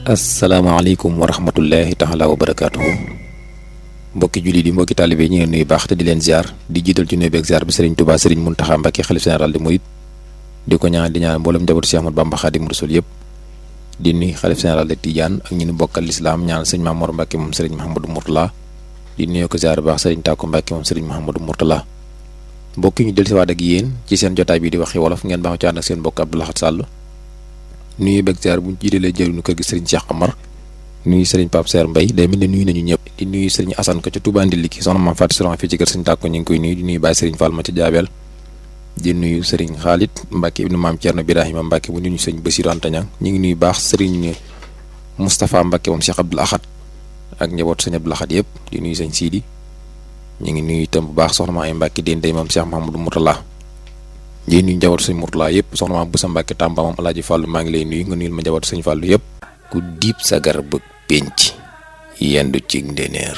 asalaamaaleykum wa rahmatullahi taala wa barakaatuhu mbokki jullit yi mbokki taalibe yi ñu ngi nuyu baax te di leen ziar di jiital ci nuyu beeg ziar bi Serigne Touba Serigne Mountakha Mbacké xalif général de Mouride di ko ñaan di ñaan mboolem njabootu Cheikh Ahmadou Bamba Khadimu Rasul yëpp di nuyu xalif général de Tidiane ak ñi ñu bokkal lislaam ñaan sëñ Mamour Mbacké moom Serigne Mouhamadou Mourtala di nuyu ko ziar baax Serigne Tako Mbacké moom Serigne Mouhamadou Mourtala mbokki ñu del si waat ak yéen ci seen jotaay bi di waxi wolof ngeen baaxu ci ànd ak seen mbokk Abdou Lahad Sall nuyu beeg ziar bu ñu jiitalee jëriñu kër gi Serigne Cheikh Amar nuyu Serigne Pape Serre Mbaye day mel ne nuyu nañu ñëpp di nuyu Serigne Assane ko ca Touba Ndilli ki soxna Mame Fatou Sourang fii ci kër Serigne Tako ñu ngi koy nuyu di nuyu Baye Serigne Fall ma ca Jaabel di nuyu Serigne Khalid Mbacké ibnu Mame Thierno Birahima Mbacké bu nuyu Serigne Bassirou Anta Niang ñu ngi nuyu baax Serigne Moustapha Mbacké moom Cheikh Abdoul Ahad ak njabootu Serigne Abdoul Ahad yëpp di nuyu Serigne Sidi ñu ngi nuyu itam bu baax soxna Maam Mbacké Dendey moom Cheikh Mahamadou Mourtala di nuyu njabootu Serigne Mourtala yëpp soxna Maam Boussa Mbacké Tamba moom Alaaji Fàllu maa ngi lay nuyu nga nuyul ma njabootu Serigne Fàllu yëpp ku diib sagar bëgg pénc yendu ci ndeneer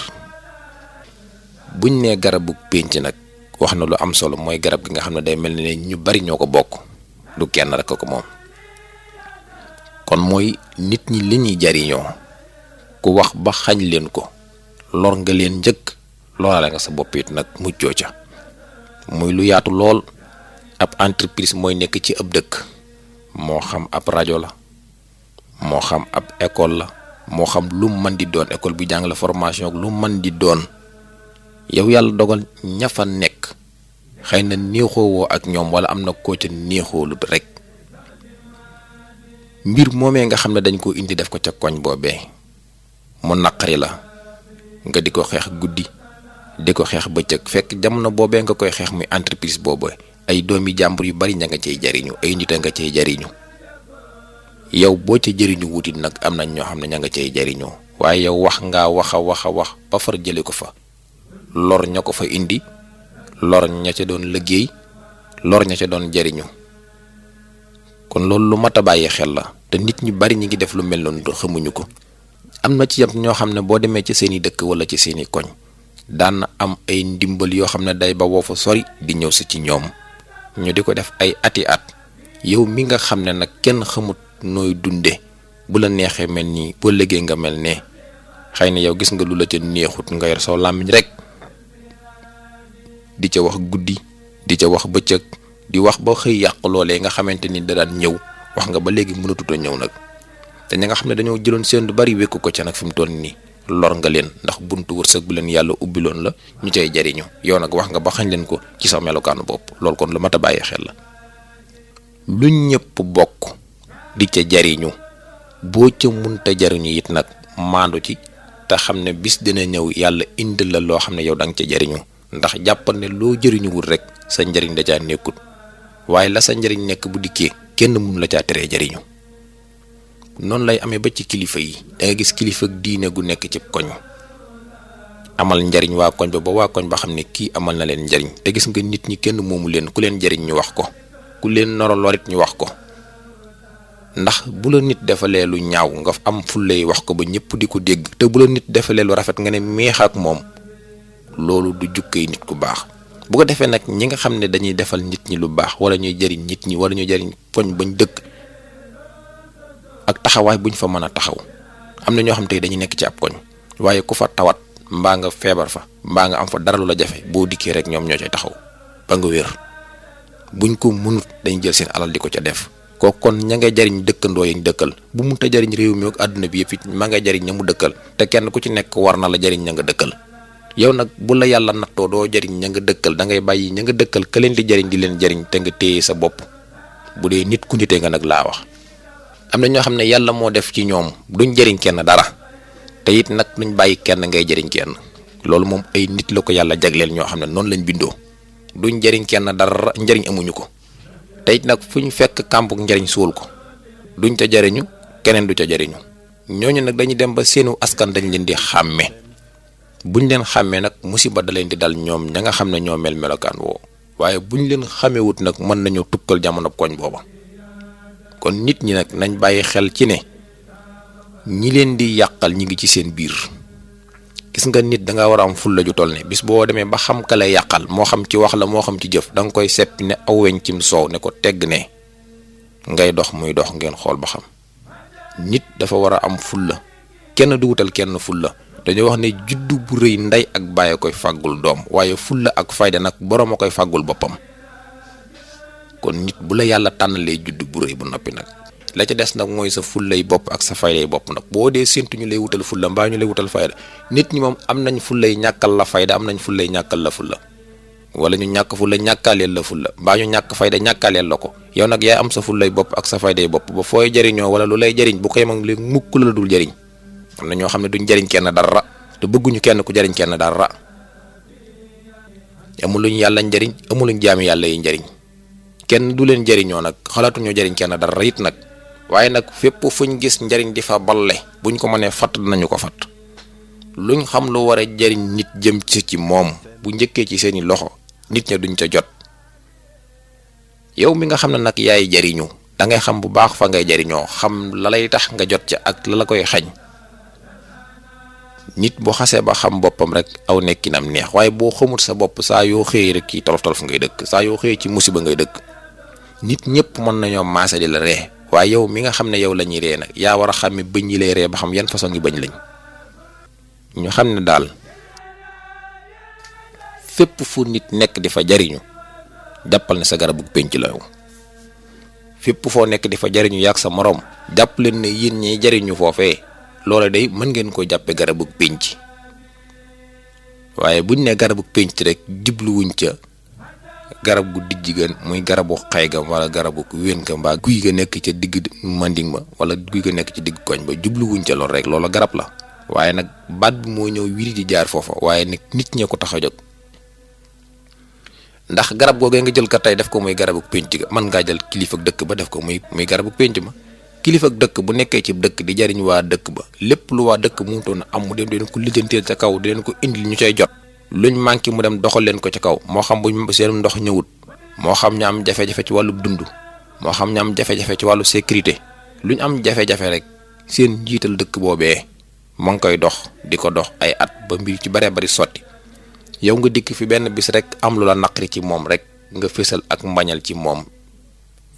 buñ nee garabu pénc nag wax na lu am solo mooy garab gi nga xam ne day mel ne ñu bari ñoo ko bokk du kenn rek ko moom kon mooy nit ñi li ñuy jariñoo ku wax ba xañ leen ko lor nga leen njëkk loraale nga sa bopp it nag muccoo ca muy lu yaatu lool ab entreprise mooy nekk ci ab dëkk moo xam ab rajo la moo xam ab école la moo xam lu mën di doon école bi jàng la formation ak lu mën di doon yow yàlla dogal ña fa nekk xëy na neexoowoo ak ñoom wala am na koo ca neexoolut rek mbir moomee nga xam ne dañ ko indi def ko ca koñ boobee mu naqari la nga di ko xeex guddi di ko xeex bëccëg fekk jamono boobee nga koy xeex muy entreprise boobu ay doomi jàmbur yu bari ña nga cay jariñu ay nit a nga cay jariñu yow boo ca jëriñu wutit nag am nañ ñoo xam ne ña nga cay jariñoo waaye yow wax ngaa wax ba far jële ko fa lor ña ko fa indi lor ña ca doon liggéey lor ña ca doon jariñu kon loolu lu mat a bàyyi xel la te nit ñu bari ñi ngi def lu mel noonu xamuñu ko am na ci yam ñoo xam ne boo demee ci seeni dëkk wala ci seeni koñ daan na am ay ndimbal yoo xam ne day ba woo fa sori di ñëw si ci ñoom ñu di ko def ay ati at yow mi nga xam ne nag kenn xamut nooy dunde bu la neexee mel nii boo liggéey nga mel ne xëy na yow gis nga lu la ca neexut nga yor soo làmmiñ rek di ca wax guddi di ca wax bëccëg di wax ba xëy yàq loolee nga xamante ni da daan ñëw wax nga ba léegi mënatut a ñëw nag te ña nga xam ne dañoo jëloon seen du bari wékku ko ca nag fi mu toll nii lor nga leen ndax buntu wërsëg bu leen yàlla ubbiloon la ñu cay jariñu yow nag wax nga ba xañ leen ko ci sa melokaanu bopp loolu kon lu mat a bàyyi xel la lu ñëpp bokk di ca jariñu boo ca munta jariñu it nag maandu ci te xam ne bis dina ñëw yàlla indil la loo xam ne yow da nga ca jariñu ndax jàppal ne loo jariñuwul rek sa njariñ da caa nekkut waaye la sa njariñ nekk bu dikkee kenn mun la caa teree jariñu noonu lay amee ba ci kilifa yi da nga gis kilifa diine gu nekk ci koñ amal njariñ waa koñ ba waa koñ ba xam ne kii amal na leen njariñ te gis nga nit ñi kenn moomu leen ku leen jariñ ñu wax ko ku leen noro lorit ñu wax ko ndax bu la nit defalee lu ñaaw nga am fullay wax ko ba ñëpp di ko dégg te bu la nit defalee lu rafet nga ne meex ak moom loolu du jukkee nit ku baax bu ko defee nag ñi nga xam ne dañuy defal nit ñi lu baax wala ñuy jariñ nit ñi wala ñuy jariñ poñ bañ dëkk ak taxawaay buñ fa mën a taxaw am na ñoo xam tey dañuy nekk ci ab koñ waaye ku fa tawat mbaa nga feebar fa mbaa nga am fa dara lu la jafe boo dikkee rek ñoom ñoo cay taxaw ba nga wér buñ ko mënut dañuy jël seen alal di ko ca def ko kon ña ngay jariñ dëkkandoo yañ dëkkal bu munta jariñ réew mi ak àdduna bi yëpp it ma ngay jariñ ña mu dëkkal te kenn ku ci nekk war na la jariñ ña nga dëkkal yow nag bu la yàlla nattoo doo jariñ ña nga dëkkal da ngay bàyyi ña nga dëkkal ka leen di jariñ di leen jariñ te nga téye sa bopp bu dee nit ku nitee nga nag laa wax am na ñoo xam ne yàlla moo def ci ñoom duñ jariñ kenn dara te it nag duñ bàyyi kenn ngay jariñ kenn loolu moom ay nit la ko yàlla jagleel ñoo xam ne noonu lañ bindoo duñ jariñ kenn dara njariñ amuñu ko te it nag fu ñu fekk kàmbuk njariñ suul ko duñ ca jariñu keneen du ca jariñu ñooñu nag dañuy dem ba seenu askan dañ leen di xàmme buñ leen xàmmee nag musiba da leen di dal ñoom ña nga xam ne ñoo mel melokaan woo waaye buñ leen xamewut nag mën nañoo tukkal jamono koñ booba kon nit ñi nag nañ bàyyi xel ci ne ñi leen di yàqal ñi ngi ci seen biir gis nga nit da nga war a am fulla ju toll ne bis boo demee ba xam ka lay yàqal moo xam ci wax la moo xam ci jëf da nga koy seppi ne aw weñ cim soow ne ko tegg ne ngay dox muy dox ngeen xool ba xam nit dafa war a am fulla kenn du wutal kenn fulla dañoo wax ne juddu bu rëy ndey ak bàyyi koy fàggul doom waaye fulla ak fayda nag boroom a koy fàggul boppam. kon nit bu la yàlla tànnalee juddu bu rëy bu noppi nag la ca des nag mooy sa fullay bopp ak sa fayday bopp nag boo dee séntu ñu lay wutal fulla mbaa ñu lay wutal fayda nit ñi moom am nañ fullay ñàkkal la fayda am nañ fullay ñàkkal la fulla wala ñu ñàkk fulla ñàkkaaleel la fulla mbaa ñu ñàkk fayda ñàkkaaleel la ko yow nag yaay am sa fullay bopp ak sa fayday bopp ba fooy jariñoo wala lu lay jariñ bu koy mag léegi mukk la dul jariñ. am na ñoo xam ne duñ jariñ kenn dara te bëgguñu kenn ku jariñ kenn dara amuluñ yàlla njariñ amuluñ jaami yàlla yi njariñ kenn du leen jariñoo nag xalaatuñoo jariñ kenn dara it nag waaye nag fépp fuñ gis njariñ di fa balle buñ ko mënee fatt dinañu ko fatt luñ xam lu war a jariñ nit jëm ci moom bu njëkkee ci seeni loxo nit ña duñ ca jot yow mi nga xam ne nag yaay jariñu da ngay xam bu baax fa ngay jariñoo xam la lay tax nga jot ca ak la la koy xañ nit boo xasee ba xam boppam rek aw nekkinam neex waaye boo xamul sa bopp saa yoo xëyee rek ci tolof tolof ngay dëkk saa yoo xëyee ci musiba ngay dëkk nit ñëpp mën nañoo maase di la ree waaye yow mi nga xam ne yow la ñuy ree nag yaa war a xàmme bëñ yi lay ree ba xam yan façon yi bëñ lañ ñu xam ne daal fépp fu nit nekk di fa jariñu jàppal ne sa garabu pénc la yow fépp foo nekk di fa jariñu yàgg sa moroom jàpp leen ne yéen ñiy jariñu foofee loola day mën ngeen ko jàppe garabu pénc waaye buñ ne garabu pénc rek jubluwuñ ca garab gu dijj ga muy garabu xay ga wala garabu wén ga mbaa guy ga nekk ca digg manding ma wala guy ga nekk ci digg koñ ba jubluwuñ ca lool rek loola garab la waaye nag baat bi moo ñëw wiri di jaar foofa waaye nag nit ñee ko tax a jóg ndax garab googee nga jël ka tey def ko muy garabu pénc ga mën ngaa jël kilifa dëkk ba def ko muy garabu pénc ma kilifa dëkk bu nekkee ci dëkk di jariñ waa dëkk ba lépp lu waa dëkk mu doon am mu dem di leen ko lijjanteel ca kaw di leen ko indil ñu cay jot luñ manqué mu dem doxal leen ko ca kaw moo xam buñ seen ndox ñëwut moo xam ñu am jafe-jafe ci wàllu dund moo xam ñu am jafe-jafe ci wàllu sécurité luñ am jafe-jafe rek seen njiital dëkk boobee moo ngi koy dox di ko dox ay at ba mbir ci baree bari sotti yow nga dikk fi benn bis rek am lu la naqari ci moom rek nga fésal ak mbañal ci moom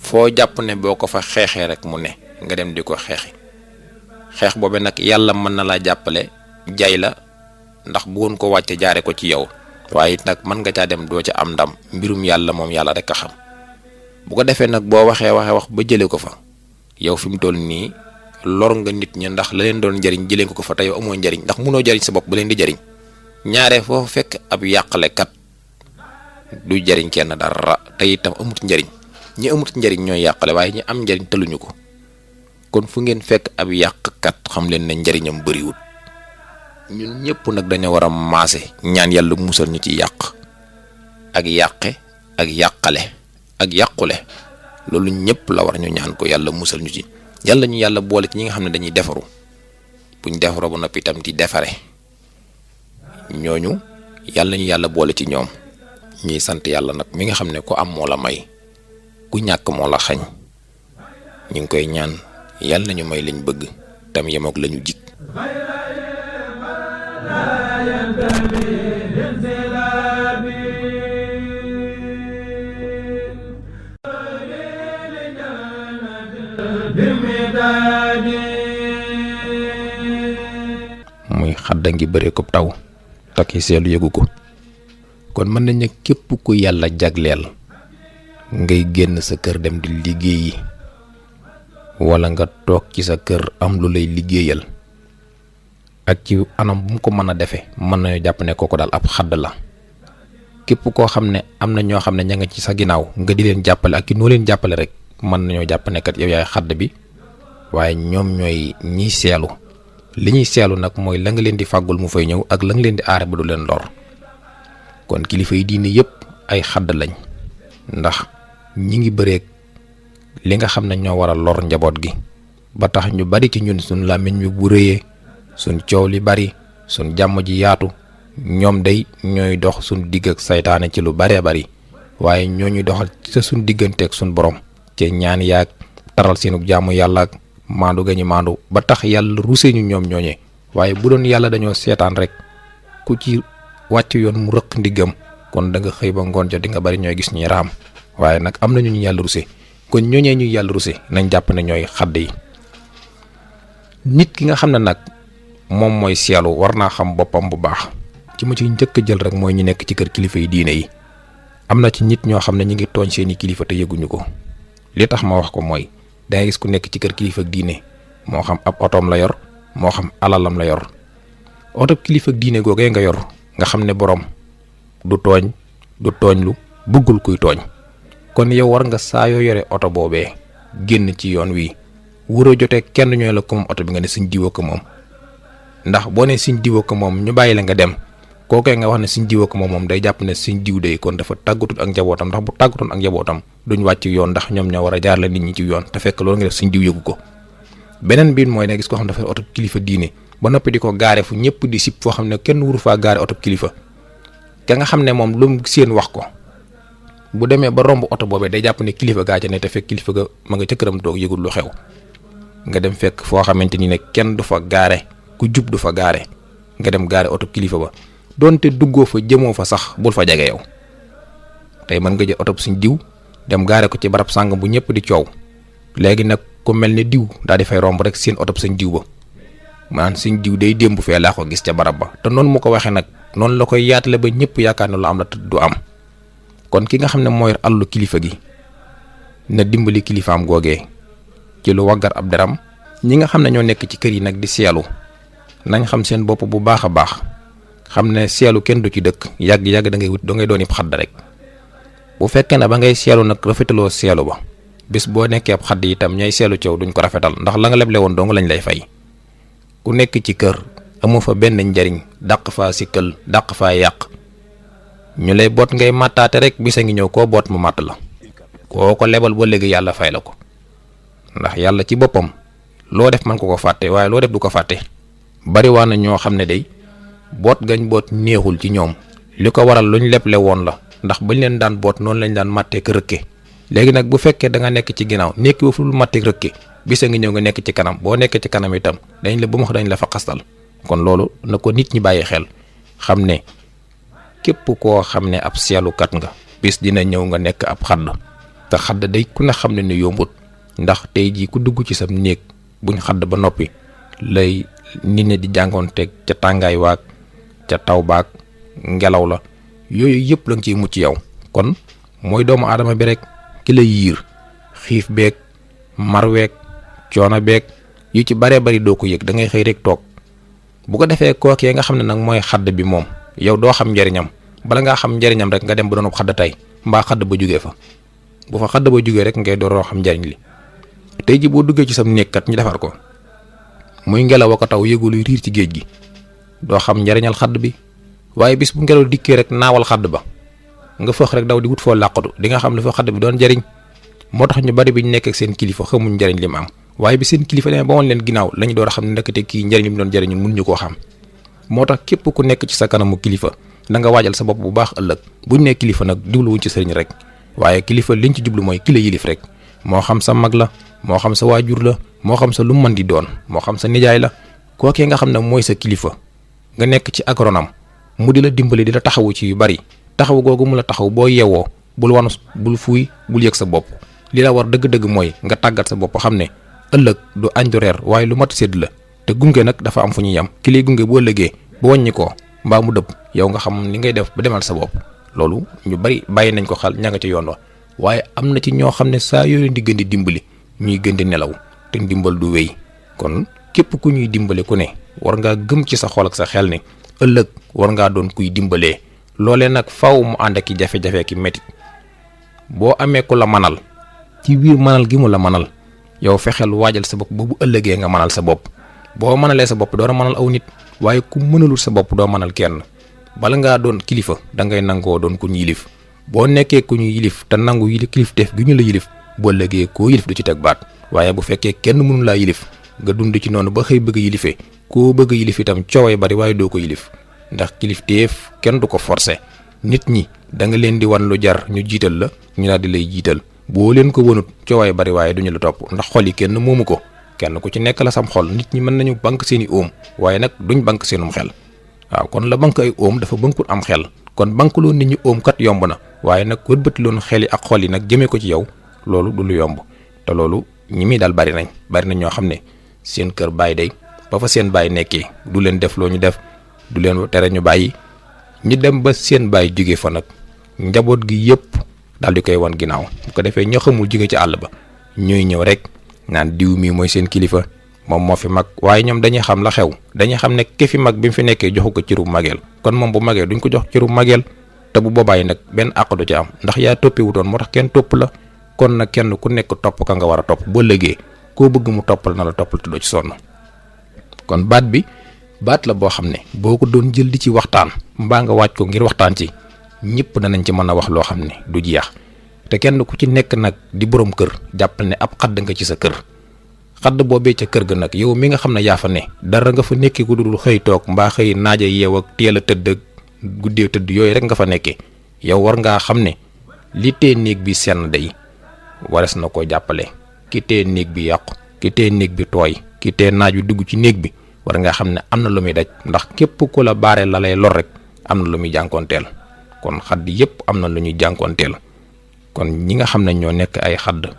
foo jàpp ne boo ko fa xeexee rek mu ne nga dem di ko xeex boobe nag yàlla mën na laa jàppale jay la ndax bëggoon ko wàcce jaare ko ci yow waaye it nag mën nga caa dem doo ca am ndam mbirum yàlla moom yàlla rek a xam bu ko defee nag boo waxee wax ba jëlee ko fa yow fi mu toll nii lor nga nit ñi ndax la leen doon njariñ jëlee ko fa te yow amoo njariñ ndax munoo jariñ sa bopp ba leen di jariñ ñaare foo fekk ab yàqalekat du jariñ kenn dara te itam amut njariñ ñi amut njariñ ñooy yàqale waaye ñi am njariñ tëluñu ko kon fu ngeen fekk ab yàqkat xam leen ne njariñam bariwul ñun ñëpp nag dañoo war a maase ñaan yàlla musal ñu ci yàq ak yàqe ak yàqale ak yàqule loolu ñëpp la war ñu ñaan ko yàlla musal ñu ci yàlla ñu yàlla boole ci ñi nga xam ne dañuy defaru buñ defaroo ba noppi itam di defare ñooñu yàlla ñu yàlla boole ci ñoom ñuy sant yàlla nag mi nga xam ne ku am moo la may ku ñàkk moo la xañ ñu ngi koy ñaan yàlla nañu may liñ bëgg tam yemook lañu jik muy xadda ngi bëre ko taw takki seelu yëgu ko kon mën nañ ne képp ku yàlla jagleel ngay génn sa kër dem di liggéeyi wala nga toog ci sa kër am lu lay liggéeyal ak ci anam bu mu ko mën a defee mën nañu jàpp ne kooku daal ab xadd la képp koo xam ne am na ñoo xam ne ña nga ci sa ginnaaw nga di leen jàppale ak ki noo leen jàppale rek mën nañoo jàpp ne kat yow yaay xadd bi waaye ñoom ñooy ñiy seelu li ñuy seelu nag mooy la nga leen di fàggul mu fay ñëw ak la nga leen di aare ba du leen lor kon kilifa yi diine yëpp ay xadd lañ ndax ñi ngi bëreeg li nga xam ne ñoo war a lor njaboot gi ba tax ñu bari ci ñun suñ làmmiñ bi bu rëyee suñ coow li bari suñ jàmm ji yaatu ñoom day ñooy dox suñ digg ak saytaane ci lu baree bari waaye ñoo ñuy doxal sa suñ digganteeg suñ borom ci ñaan yaag taral seenu jàmm yàlla ak maandu ga ñu maandu ba tax yàlla rusee ñu ñoom ñooñee waaye bu doon yàlla dañoo seetaan rek ku ci wàcc yoon mu rëq ndiggam kon da nga xëy ba ngoon jot di nga bari ñooy gis ñuy raam waaye nag am nañu ñu yàlla rusee kon ñooñee ñuy yàlla rusee nañ jàpp ne ñooy xadd yi nit ki nga xam ne nag moom mooy seelu war naa xam boppam bu baax. ci ma ci njëkk a jël rek mooy ñu nekk ci kër kilifa yi diine yi. am na ci nit ñoo xam ne ñu ngi tooñ seeni kilifa te yëguñu ko. li tax ma wax ko mooy dangay gis ku nekk ci kër kilifa diine moo xam ab otoom la yor moo xam alalam la yor. oto kilifa diine googee nga yor nga xam ne borom du tooñ du tooñlu bëggul kuy tooñ. kon yow war nga saa yoo yore oto boobee génn ci yoon wi wuroo jotee kenn ñooy la ko moom oto bi nga ne suñ diwa ko moom. ndax boo ne suñ diwa ko moom ñu bàyyi la nga dem kookee nga wax ne suñ diwa ko moom day jàpp ne suñ diw de kon dafa tàggatut ak njabootam ndax bu tàggatoon ak njabootam duñ wàcc yoon ndax ñoom ñoo war a jaar la nit ñi ci yoon te fekk loolu nga def suñ diw yëgu ko. beneen biir mooy ne gis koo xam ne dafa oto kilifa diine ba noppi di ko gaare fu ñëpp di sib foo xam ne kenn wuru faa gaare oto kilifa ka nga xam ne moom lu mu seen wax ko bu demee ba romb oto boobee day jàpp ne kilifa gaa ca ne te fekk kilifa ga ma nga ca këram toog yëgul lu xew. nga dem fekk foo xamante ni ne kenn du fa gaare ku jub du fa gaare nga dem gaare oto kilifa ba donte duggoo fa jëmoo fa sax bul fa jege yow. tey mën nga jël oto suñ diw dem gaare ko ci barab sàng bu ñëpp di coow léegi nag ku mel ne diw daal di fay romb rek seen oto suñ diw ba maanaam suñ diw day démb fee laa ko gis ca barab ba te noonu mu ko waxee nag noonu la koy yaatale ba ñëpp yaakaar ne lu am la te du am. kon ki nga xam ne mooy àllu kilifa gi na dimbali kilifaam googee ci lu waggar ab deram. ñi nga xam ne ñoo nekk ci kër yi nag di seelu nañ xam seen bopp bu baax a baax xam ne seelu kenn du ci dëkk yàgg-yàgg da ngay doon ib xadd rek. bu fekkee ne ba ngay seelu nag rafetaloo seelu ba bis boo nekkee ab xadd itam ñay seelu coow duñ ko rafetal ndax la nga leble woon dong lañ lay fay. ku nekk ci kër amu fa benn njariñ dàq faa sikkal dàq faa yàq ñu lay boot ngay màttaate rek bisa ngi ñëw koo boot mu màtt la koo ko lebal ba léegi yàlla fay la ko ndax yàlla ci boppam loo def man ko fàtte waaye loo def du ko fàtte. bari waa na ñoo xam ne day boot gañ boot neexul ci ñoom li ko waral luñ leble woon la ndax bañ leen daan boot noonu lañ daan màttee ko rëkke. léegi nag bu fekkee da nga nekk ci ginnaaw nekk ba fu lu màttee rëkke bisa ngi ñëw nga nekk ci kanam boo nekkee ci kanam itam dañ la ba dañ la fa xastal. kon loolu na ko nit ñi bàyyi xel xam ne képp koo xam ne ab seelukat nga bis dina ñëw nga nekk ab xadd te xadd day ku ne xam ne ni yombut ndax tey jii ku dugg ci sam néeg buñ xadd ba noppi lay nit ñi di jàngoonteeg ca tàngaay waag ca taw baag ngelaw la yooyu yëpp la nga ciy mucc yow. kon mooy doomu aadama bi rek ki la yiir xiif beeg mar weeg coono beeg yu ci baree bari doo ko yëg da ngay xëy rek toog bu ko defee kookee nga xam ne nag mooy xadd bi moom yow doo xam njariñam bala ngaa xam njariñam rek nga dem ba doon xadd tey mbaa xadd ba jugee fa bu fa xadd ba jugee rek ngay dooroo xam njariñ li. tey ji boo duggee ci sam néegkat ñu defar ko muy ngelaw ko taw yëguluy riir ci géej gi doo xam njariñal xadd bi waaye bis bu ngelaw dikkee rek naawal xadd ba nga fëx rek daw di wut foo làqatu di nga xam ne fa xadd bi doon njariñ. moo tax ñu bari bi ñu nekk ak seen kilifa xamuñ njariñ li mu am waaye bi seen kilifa demee ba woon leen ginnaaw lañu door a xam ne ndekete kii njariñ li mu doon jariñ ñun mun ñu koo xam. moo tax képp ku nekk ci sa kanamu kilifa da nga waajal sa bopp bu baax ëllëg buñ nee kilifa nag jubluwuñ ci sëriñ rek waaye kilifa liñ ci jublu mooy ki la yilif rek moo xam sa mag la moo xam sa waajur la moo xam sa lu mu mën di doon moo xam sa nijaay la kookee nga xam ne mooy sa kilifa nga nekk ci agronam mu di la dimbali di la taxawu ci yu bari taxaw googu mu la taxaw boo yeewoo bul wanu bul fuuy bul yëg sa bopp li la war dëgg-dëgg mooy nga tàggat sa bopp xam ne ëllëg du añ du reer waaye lu mat sédd la te gunge nag dafa am fu ñuy yam ki lay gunge boo ëllëgee ba wàññi ko mbaa mu dëpp yow nga xam li ngay def ba demal sa bopp loolu ñu bari bàyyi nañ ko xel ña nga ca yoon wa waaye am na ci ñoo xam ne saa yooyu di gën di dimbali ñuy gën di nelaw te ndimbal du wéy. kon képp ku ñuy dimbale ku ne war ngaa gëm ci sa xol ak sa xel ne ëllëg war ngaa doon kuy dimbalee loolee nag faw mu ànd ak i jafe-jafe ki métit boo amee ku la manal ci biir manal gi mu la manal yow fexeel waajal sa bopp ba bu ëllëgee nga manal sa bopp boo mënalee sa bopp doo manal aw nit waaye ku mënalul sa bopp doo manal kenn bala ngaa doon kilifa da ngay nangoo doon ku ñu yilif boo nekkee ku ñu yilif te nangu yilif kilifteef gi ñu la yilif boo ëllëgee koo yilif du ci teg baat waaye bu fekkee kenn mënu laa yilif nga dund ci noonu ba xëy bëgg a yilifee koo bëgg a yilif itam cooway bari waaye doo ko yilif ndax kilifteef kenn du ko forcer nit ñi da nga leen di wan lu jar ñu jiital la ñu daal di lay jiital boo leen ko wonut coowaay bari waaye duñu la topp ndax xol yi kenn moomu ko kenn ku ci nekk la sam xol nit ñi mën nañu bank seeni óom waaye nag duñ bank seenum xel waaw kon la bank ay óom dafa bankut am xel kon bankuloo nit ñi óom kat yomb na waaye nag wëlbatiloon xel yi ak xol yi nag jëmee ko ci yow loolu du lu yomb te loolu ñi muy daal bari nañ ñoo xam ne seen kër baay day ba fa seen baay nekkee du leen def loo ñu def, du leen tere ñu bàyyi. ñu dem ba seen baay jóge fa nag njaboot gi yëpp daal di koy wan ginnaaw, bu ko defee ñoo xamul jóge ci àll ba ñooy ñëw rek naan diw mi mooy seen kilifa, moom moo fi mag. waaye ñoom dañuy xam la xew, dañuy xam ne ki fi mag bi mu fi nekkee joxu ko cëru mageel, kon moom bu magee duñ ko jox cëru mageel. te bu boobaay nag benn àq du ci am, ndax yaa toppi wutoon moo tax kenn topp la. kon nag kenn ku nekk topp ka nga war a topp boo lëgee koo bëgg mu toppal na la toppal te doo ci sonn. kon baat bi baat la boo xam ne boo ko doon jël di ci waxtaan mbaa nga waaj ko ngir waxtaan ci, ñëpp danañ ci mën a wax loo xam ne du jeex. te kenn ku ci nekk nag di borom kër jàppal ne ab xadd nga ci sa kër. xadd boobee ca kër ga nag yow mi nga xam ne yaa fa ne dara nga fa nekkee ku dul xëy toog mbaa xëy naaja yeew ak teel a tëdd ak guddee tëdd yooyu rek nga fa nekkee. yow war ngaa xam ne li tee néeg bi senn day wares na ko jàppale. ki tee néeg bi yàqu, ki tee néeg bi tooy, ki tee naaj wi dugg ci néeg bi war nga xam ne am na lu muy daj, ndax képp ku la baare la lay lor rek am na lu muy jànkoonteel. kon xadd yépp am na lu ñuy jànkoonteel. kon ñi nga xam ne ñoo nekk ay xadd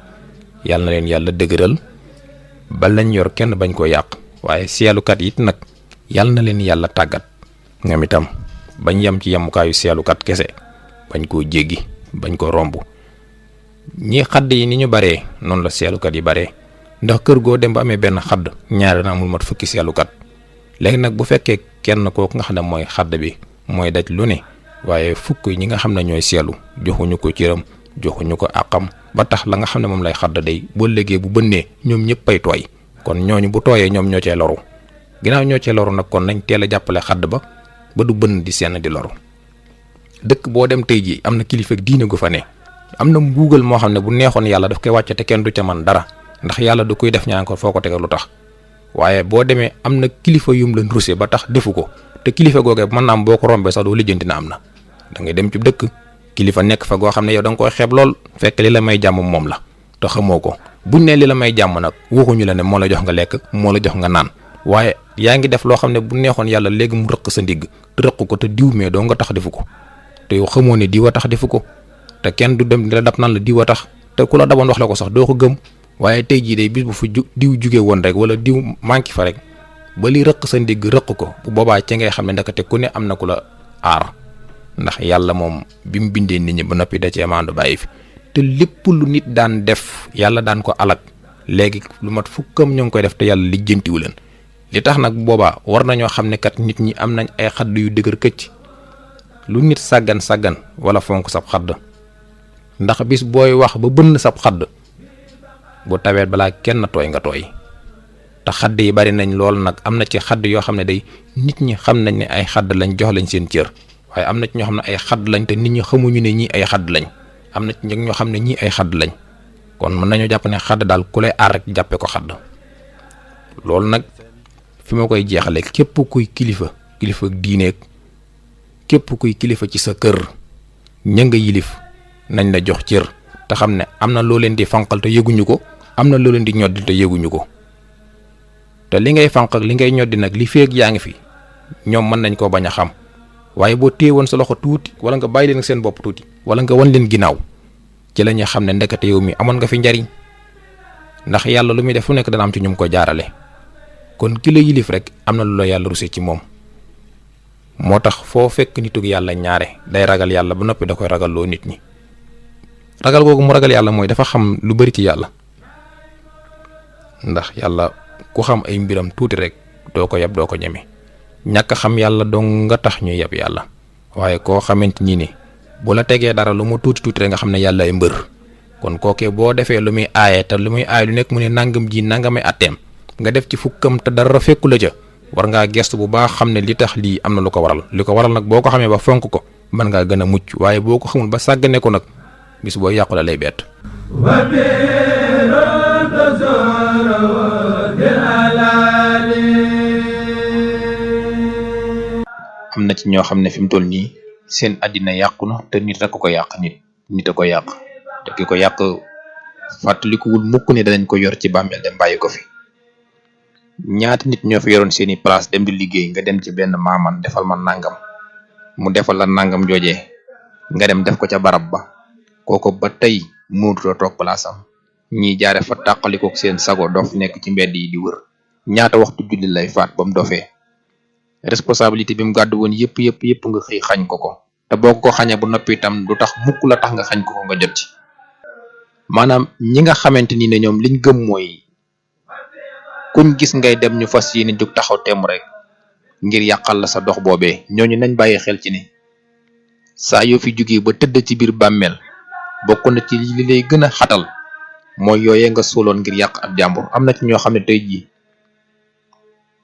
yàlla na leen yàlla dëgëral ba lañ yor kenn bañ koo yàq, waaye seelukat it nag yàlla na leen yàlla tàggat ñoom itam bañ yem ci yemukaayu seelukat kese, bañ koo jéggi, bañ ko romb. ñi xadd yi ni ñu baree noonu la seelukat yi baree, ndax kër goo dem ba amee benn xadd ñaari na amul mat fukki seelukat. léegi nag bu fekkee kenn kooku nga xam ne mooy xadd bi mooy daj lu ne, waaye fukk ñi nga xam ne ñooy seelu joxuñu ko cëram, joxuñu ko àqam, ba tax la nga xam ne moom lay xadd day boo léegi bu bënnee ñoom ñëpp ay tooy. kon ñooñu bu tooyee ñoom ñoo cee loru, ginnaaw ñoo cee loru nag kon nañ teel a jàppale xadd ba du bënn di senn di loru. dëkk boo dem tey jii am na kilifa diine gu fa ne, am na mbuugal moo xam ne bu neexoon yàlla daf koy wàcce te kenn du ca man dara, ndax yàlla du koy def ñaan ko foo ko tegal lu tax. waaye boo demee am na kilifa yum leen rusé ba tax defu ko, te kilifa googee mën naa am boo ko rombee sax doo lijjanti na am na. da ngay dem ci dëkk kilifa nekk fa goo xam ne yow da nga koy xeeb lool, fekk li la may jàmm moom la te xamoo ko. buñ ne li la may jàmm nag waxuñu la ne moo la jox nga lekk, moo la jox nga naan, waaye yaa ngi def loo xam ne bu neexoon yàlla léegi mu rëq sa ndigg te rëq ko te diw mee doo nga tax defu ko, te yow xamoo ne diw a tax defu ko. te kenn du dem di la dab naan la diw a tax, te ku la daboon wax la ko sax doo ko gëm. waaye tey jii day bis bu fa diw jugee woon rek wala diw manqué fa rek ba li rëq sa ndigg rëq ko, bu boobaa ci ngay xam ne ndakate ku ne am na ku la aar. ndax yàlla moom bi mu bindee nit ñi ba noppi da cee maandu bàyyi fi, te lépp lu nit daan def yàlla daan ko alak, léegi lu mat fukkam ñoo ngi koy def te yàlla lijjantiwu leen. li tax nag boobaa war nañoo xam ne kat nit ñi am nañ ay xadd yu dëgër këcc. lu nit sàggan wala fonk sab xadd, ndax bis booy wax ba bënn sab xadd bu tawet balaa kenn tooy nga tooy. te xadd yi bari nañ lool nag, am na ci xadd yoo xam ne day nit ñi xam nañ ne ay xadd lañ, jox lañ seen cër, waaye am na ci ñoo xam ne ay xadd lañ te nit ñi xamuñu ne ñii ay xadd lañ. am na ci ñoo xam ne ñii ay xadd lañ. kon mën nañoo jàpp ne xadd daal ku lay aar rek jàppe ko xadd. loolu nag fi ma koy jeexale, képp kuy kilifa diineeg képp kuy kilifa ci sa kër, ña nga yilif nañ la jox cër te xam ne am na loo leen di fanqal te yëguñu ko, am na loo leen di ñoddi te yëguñu ko. te li ngay fanq ak li ngay ñoddi nag li feeg yaa ngi fi ñoom mën nañ koo bañ a xam, waaye boo téewoon sa loxo tuuti wala nga bàyyi leen ak seen bopp tuuti wala nga wan leen ginnaaw ci la ñuy xam ne ndekete yow mi amoon nga fi njariñ. ndax yàlla lu muy def fu nekk dana am ci ñum ko jaarale. kon ki la yilif rek am na lu la yàlla rusé ci moom. moo tax foo fekk nitug yàlla ñaare day ragal yàlla ba noppi da koy ragal loo nit ñi. ragal googu mu ragal yàlla mooy dafa xam lu bari ci yàlla, ndax yàlla ku xam ay mbiram tuuti rek doo ko yab, doo ko ñeme. ñàkk xam yàlla dong nga tax ñuy yab yàlla, waaye koo xamante ni bu la tegee dara lu mu tuuti rek nga xam ne yàlla ay mbër. kon kookee boo defee lu muy aaye te lu muy aaye lu nekk mu ne nangam ji nangamay atteem nga def ci fukkam te dara fekku la ca, war ngaa gestu bu baax xam ne li tax lii am na lu ko waral. li ko waral nag boo ko xamee ba fonk ko mën ngaa gën a mucc, waaye boo ko xamul ba sàggane ko nag bis boo yàqu la lay bett. am na ci ñoo xam ne fi mu toll nii seen àddina yàqu na te nit rek ko yàq, nit a ko yàq. te ki ko yàq fàttalikuwul mukk ne danañ ko yor ci bàmmeel dem bàyyi ko fi. ñaata nit ñoo fi yoroon seeni place dem di liggéey, nga dem ci benn maaman defal ma nangam, mu defal la nangam joojee nga dem def ko ca barab ba, kooko ba tey mënutoo toog place am. ñii jaare fa tàqalikook seen sago dof nekk ci mbedd yi di wër, ñaata waxtu julli lay faat ba mu dofee responsabilité bi mu gàddu woon yëpp nga xëy xañ ko ko te boo ko xañee bu noppi itam du tax mukk la tax nga xañ ko ko nga jot ci maanaam ñi nga xamante ni ne ñoom liñ gëm mooy kuñ gis ngay dem ñu fas yéene jóg taxaw temm rek ngir yàqal la sa dox boobee ñooñu nañ bàyyi xel ci ne saa yoo fi jógee ba tëdd ci biir bàmmeel bokk na ci li lay gën a xatal mooy yooyee nga suuloon ngir yàq ab jàmbur am na ci ñoo xam ne tey jii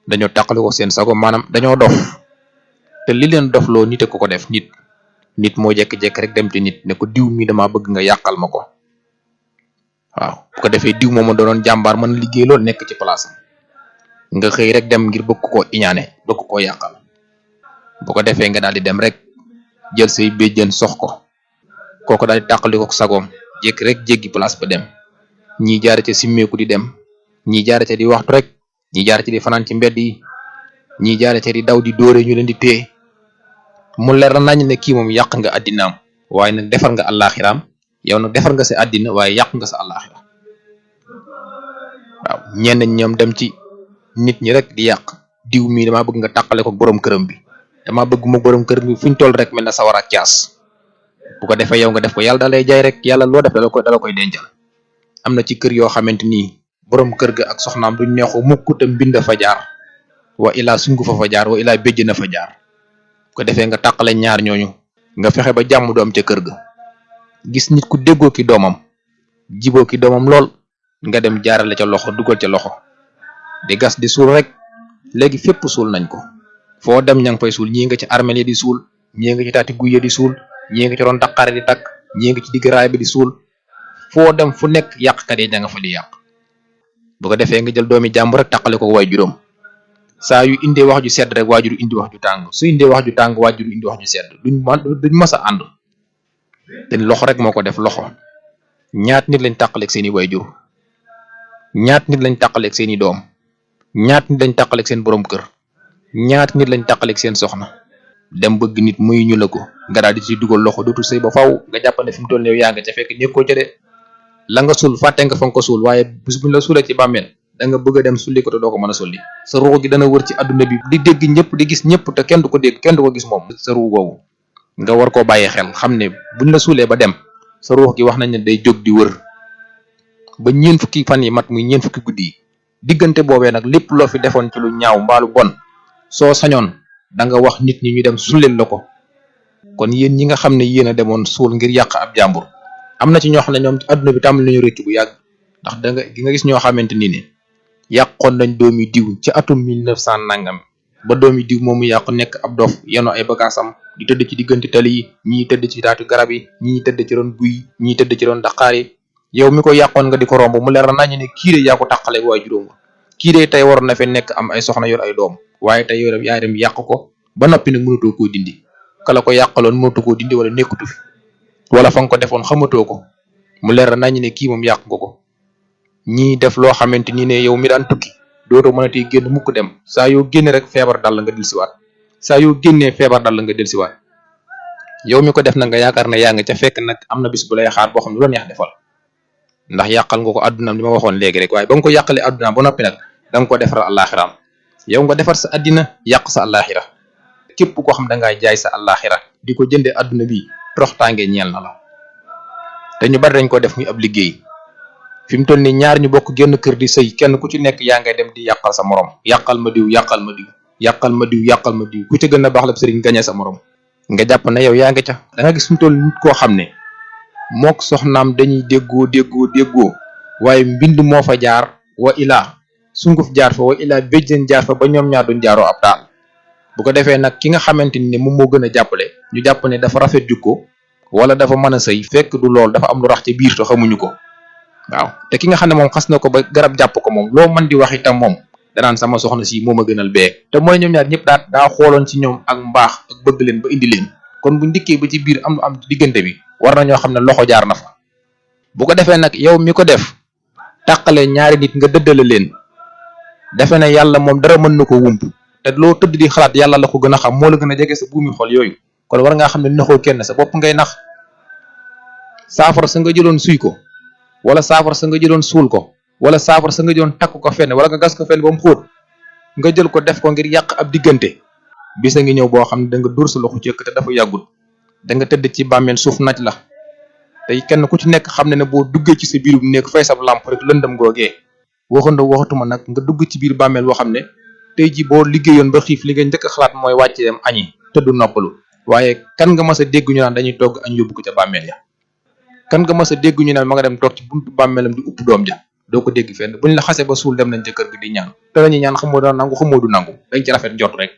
dañoo tàqali ko seen sago maanaam dañoo dof te li leen dofloo nit a ko def nit moo jekk-jekk rek dem ci nit ne ko diw mi dama bëgg nga yàqal ma ko waaw bu ko defee diw mooma doonoon jàmbaar mën a liggéey loolu nekk ci place nga xëy rek dem ngir bëgg koo iñaane bëgg koo yàqal bu ko defee nga daal di dem rek jël say béjjën sox ko kooko daal di tàqali ko sagoom jékki rek jéggi place ba dem ñii jaare ca simmeeku di dem ñii jaare ca di waxtu rek ñii jaare ca di fanaan ci mbedd yi ñii jaare ca di daw di dóore ñu leen di téye mu leer na nañ ne kii moom yàq nga addinaam waaye nag defar nga àllaaxiraam yow nag defar nga sa àddina waaye yàq nga sa àllaaxira waaw ñenn ñoom dem ci nit ñi rek di yàq diw mii damaa bëgg nga tàqale ko borom këram bi damaa bëgg mu borom kër bi fuñ toll rek mel na sawar ak caas bu ko defee yow nga def ko yàlla da lay jaay rek yàlla loo def dala koy dencal am na ci kër yoo xamante ni borom kër ga ak soxnaam duñ neexu mukk te mbind fa jaar wa ilaa sungu fa jaar wa ilaa béjj na fa jaar bu ko defee nga tàqale ñaar ñooñu nga fexe ba jàmm doom ca kër ga gis nit ku déggoo ki doomam jiboo ki doomam lool nga dem jaarale ca loxo dugal ca loxo di gas di suul rek léegi fépp suul nañ ko foo dem ña ngi fay suul ñii nga ci armeel yi di suul ñii nga ci taati guy di suul ñii nga ci doon daqaare di takk ñii nga ci digg raay bi di suul foo dem fu nekk yàqkat yi da nga fa di yàq bu ko defee nga jël doomi jàmbur rek taqale ko waay juróom saa yu indee wax ju sedd rek waajur indi wax ju tàng su indee wax ju tàng waajur indi wax ju sedd duñ mas a ànd te loxo rek moo ko def loxo ñaat nit lañ tàqaleeg seeni waajur ñaat nit lañ tàqaleeg seeni doom ñaat nit lañ tàqaleeg seen borom kër ñaat nit lañ tàqaleeg seen soxna dem bëgg nit muy ñu la ko nga daal di ci dugal loxo dootu sëy ba faw nga jàpp ne fi mu toll nii yaa nga ca fekk nekkoo ca de la nga suul fàtte nga fa nga ko suul waaye bis buñ la suulee ci bàmmeel da nga bëgg a dem sulli ko te doo ko mën a sulli sa ruux gi dana wër ci adduna bi di dégg ñëpp di gis ñëpp te kenn du ko dégg kenn du ko gis moom sa ruux googu nga war koo bàyyi xel xam ne buñ la suulee ba dem sa ruux gi wax nañ ne day jóg di wër ba ñeen fukki fan yi mat muy ñeen fukki guddi yi diggante boobee nag lépp loo fi defoon ci lu ñaaw mbaalu bon soo sañoon da nga wax nit ñi ñu dem sulleel la ko kon yéen ñi nga xam ne yéen a demoon suul ngir yàq ab jàmbur am na ci ñoo xam ne ñoom ci adduna bi tàmbali nañu rëcc bu yàgg ndax da nga gis ñoo xamante ni ne yàqoon nañ doomi diw ci atum 1900 nangam ba doomi diw moomu yàq nekk ab dof yeno ay bagaasam di tëdd ci diggante tali yi ñii tëdd ci taatu garab yi ñii tëdd ci ron guy ñii tëdd ci ron daqaar yi yow mi ko yàqoon nga di ko romb mu leer nañu ne kii de yaa ko tàqale waaye juróom kii de tey waroon na fe nekk am ay soxna yor ay doom waaye tey yow yaa dem yàq ko ba noppi nag mënatoo koo dindi kala ko yàqaloon mënatu koo dindi wala nekkatu fi wala fa nga ko defoon xamatoo ko mu leer nañu ne kii moom yàq nga ko ñii def loo xamante ni ne yow mi daan tukki dootoo mënati génn mukk dem saa yoo génne rek feebar dal la nga dellusiwaat saa yoo génnee feebar dal la nga dellusiwaat yow mi ko def nag nga yaakaar ne yaa nga ca fekk nag am na bis bu lay xaar boo xam ne lu la neex defal ndax yàqal nga ko addunaam li ma waxoon léegi rek waaye ba nga ko yàqalee addunaam ba noppi nag da nga ko defar àllaaxiraam yow nga defar sa addina yàq sa àllaaxira képp koo xam da ngaa jaay sa àllaaxira di ko jëndee adduna bi toroxtaange ñeel na la te ñu bari dañ ko def muy ab liggéey fi mu toll nii ñaar ñu bokk génn kër di sëy kenn ku ci nekk yaa ngay dem di yàqal sa morom yàqal ma diw yàqal ma diw yàqal ma diw yàqal ma diw ku ci gën a baax la sëriñ gañe sa morom nga jàpp ne yow yaa nga ca da nga gis fi mu toll nit koo xam ne mook soxnaam dañuy déggoo waaye mbind moo fa jaar wa ilaa sunguf jaar fa wa ilaa béjjën jaar fa ba ñoom ñaar duñ jaaroo ab taal bu ko defee nag ki nga xamante ni moom moo gën a jàppale ñu jàpp ne dafa rafet jukko wala dafa mën a sëy fekk du lool dafa am lu rax ci biir te xamuñu ko waaw te ki nga xam ne moom xas na ko ba garab jàpp ko moom loo mën di wax itam moom danaan sama soxna si moom a gënal bee te mooy ñoom ñaar ñëpp daa xooloon ci ñoom ak mbaax ak bëgg leen ba indi leen kon buñ dikkee ba ci biir am lu am diggante bi war na ñoo xam ne loxo jaar na fa bu ko defee nag yow mi ko def tàqale ñaari nit nga dëddale leen defe ne yàlla moom dara mën na ko wump te loo tëdd di xalaat yàlla la ko gën a xam moo la gën a jege sa buumi xol yooyu kon war ngaa xam ne naxoo kenn sa bopp ngay nax saafara sa nga jëloon suy ko wala saafara sa nga jëloon suul ko wala saafara sa nga doon takk ko fenn wala nga gas ko fenn ba mu xóot nga jël ko def ko ngir yàq ab diggante bisa ngi ñëw boo xam ne da nga dóor sa loxo ci ëkk te dafa yàggul da nga tëdd ci bàmmeel suuf naj la tey kenn ku ci nekk xam ne boo duggee ci sa biirum nekk fay sab làmp rek lëndëm googee waxatuma nag nga dugg ci biir bàmmeel boo xam ne tey ji boo liggéeyoon ba xiif li nga njëkk a xalaat mooy wàcce dem añi tëdd noppalu waaye kan nga mas a dégg ñu naan dañuy togg añ yóbbu ko ca bàmmeel ya kan nga mas a dégg ñu naan ma nga dem toog ci buntu bàmmeelam di upp doom ja doo ko dégg fenn buñ la xasee ba suul dem nañ ca kër gi di ñaan te lañuy ñaan xamoo dana nangu xamoo du nangu dañ ci rafet jot rek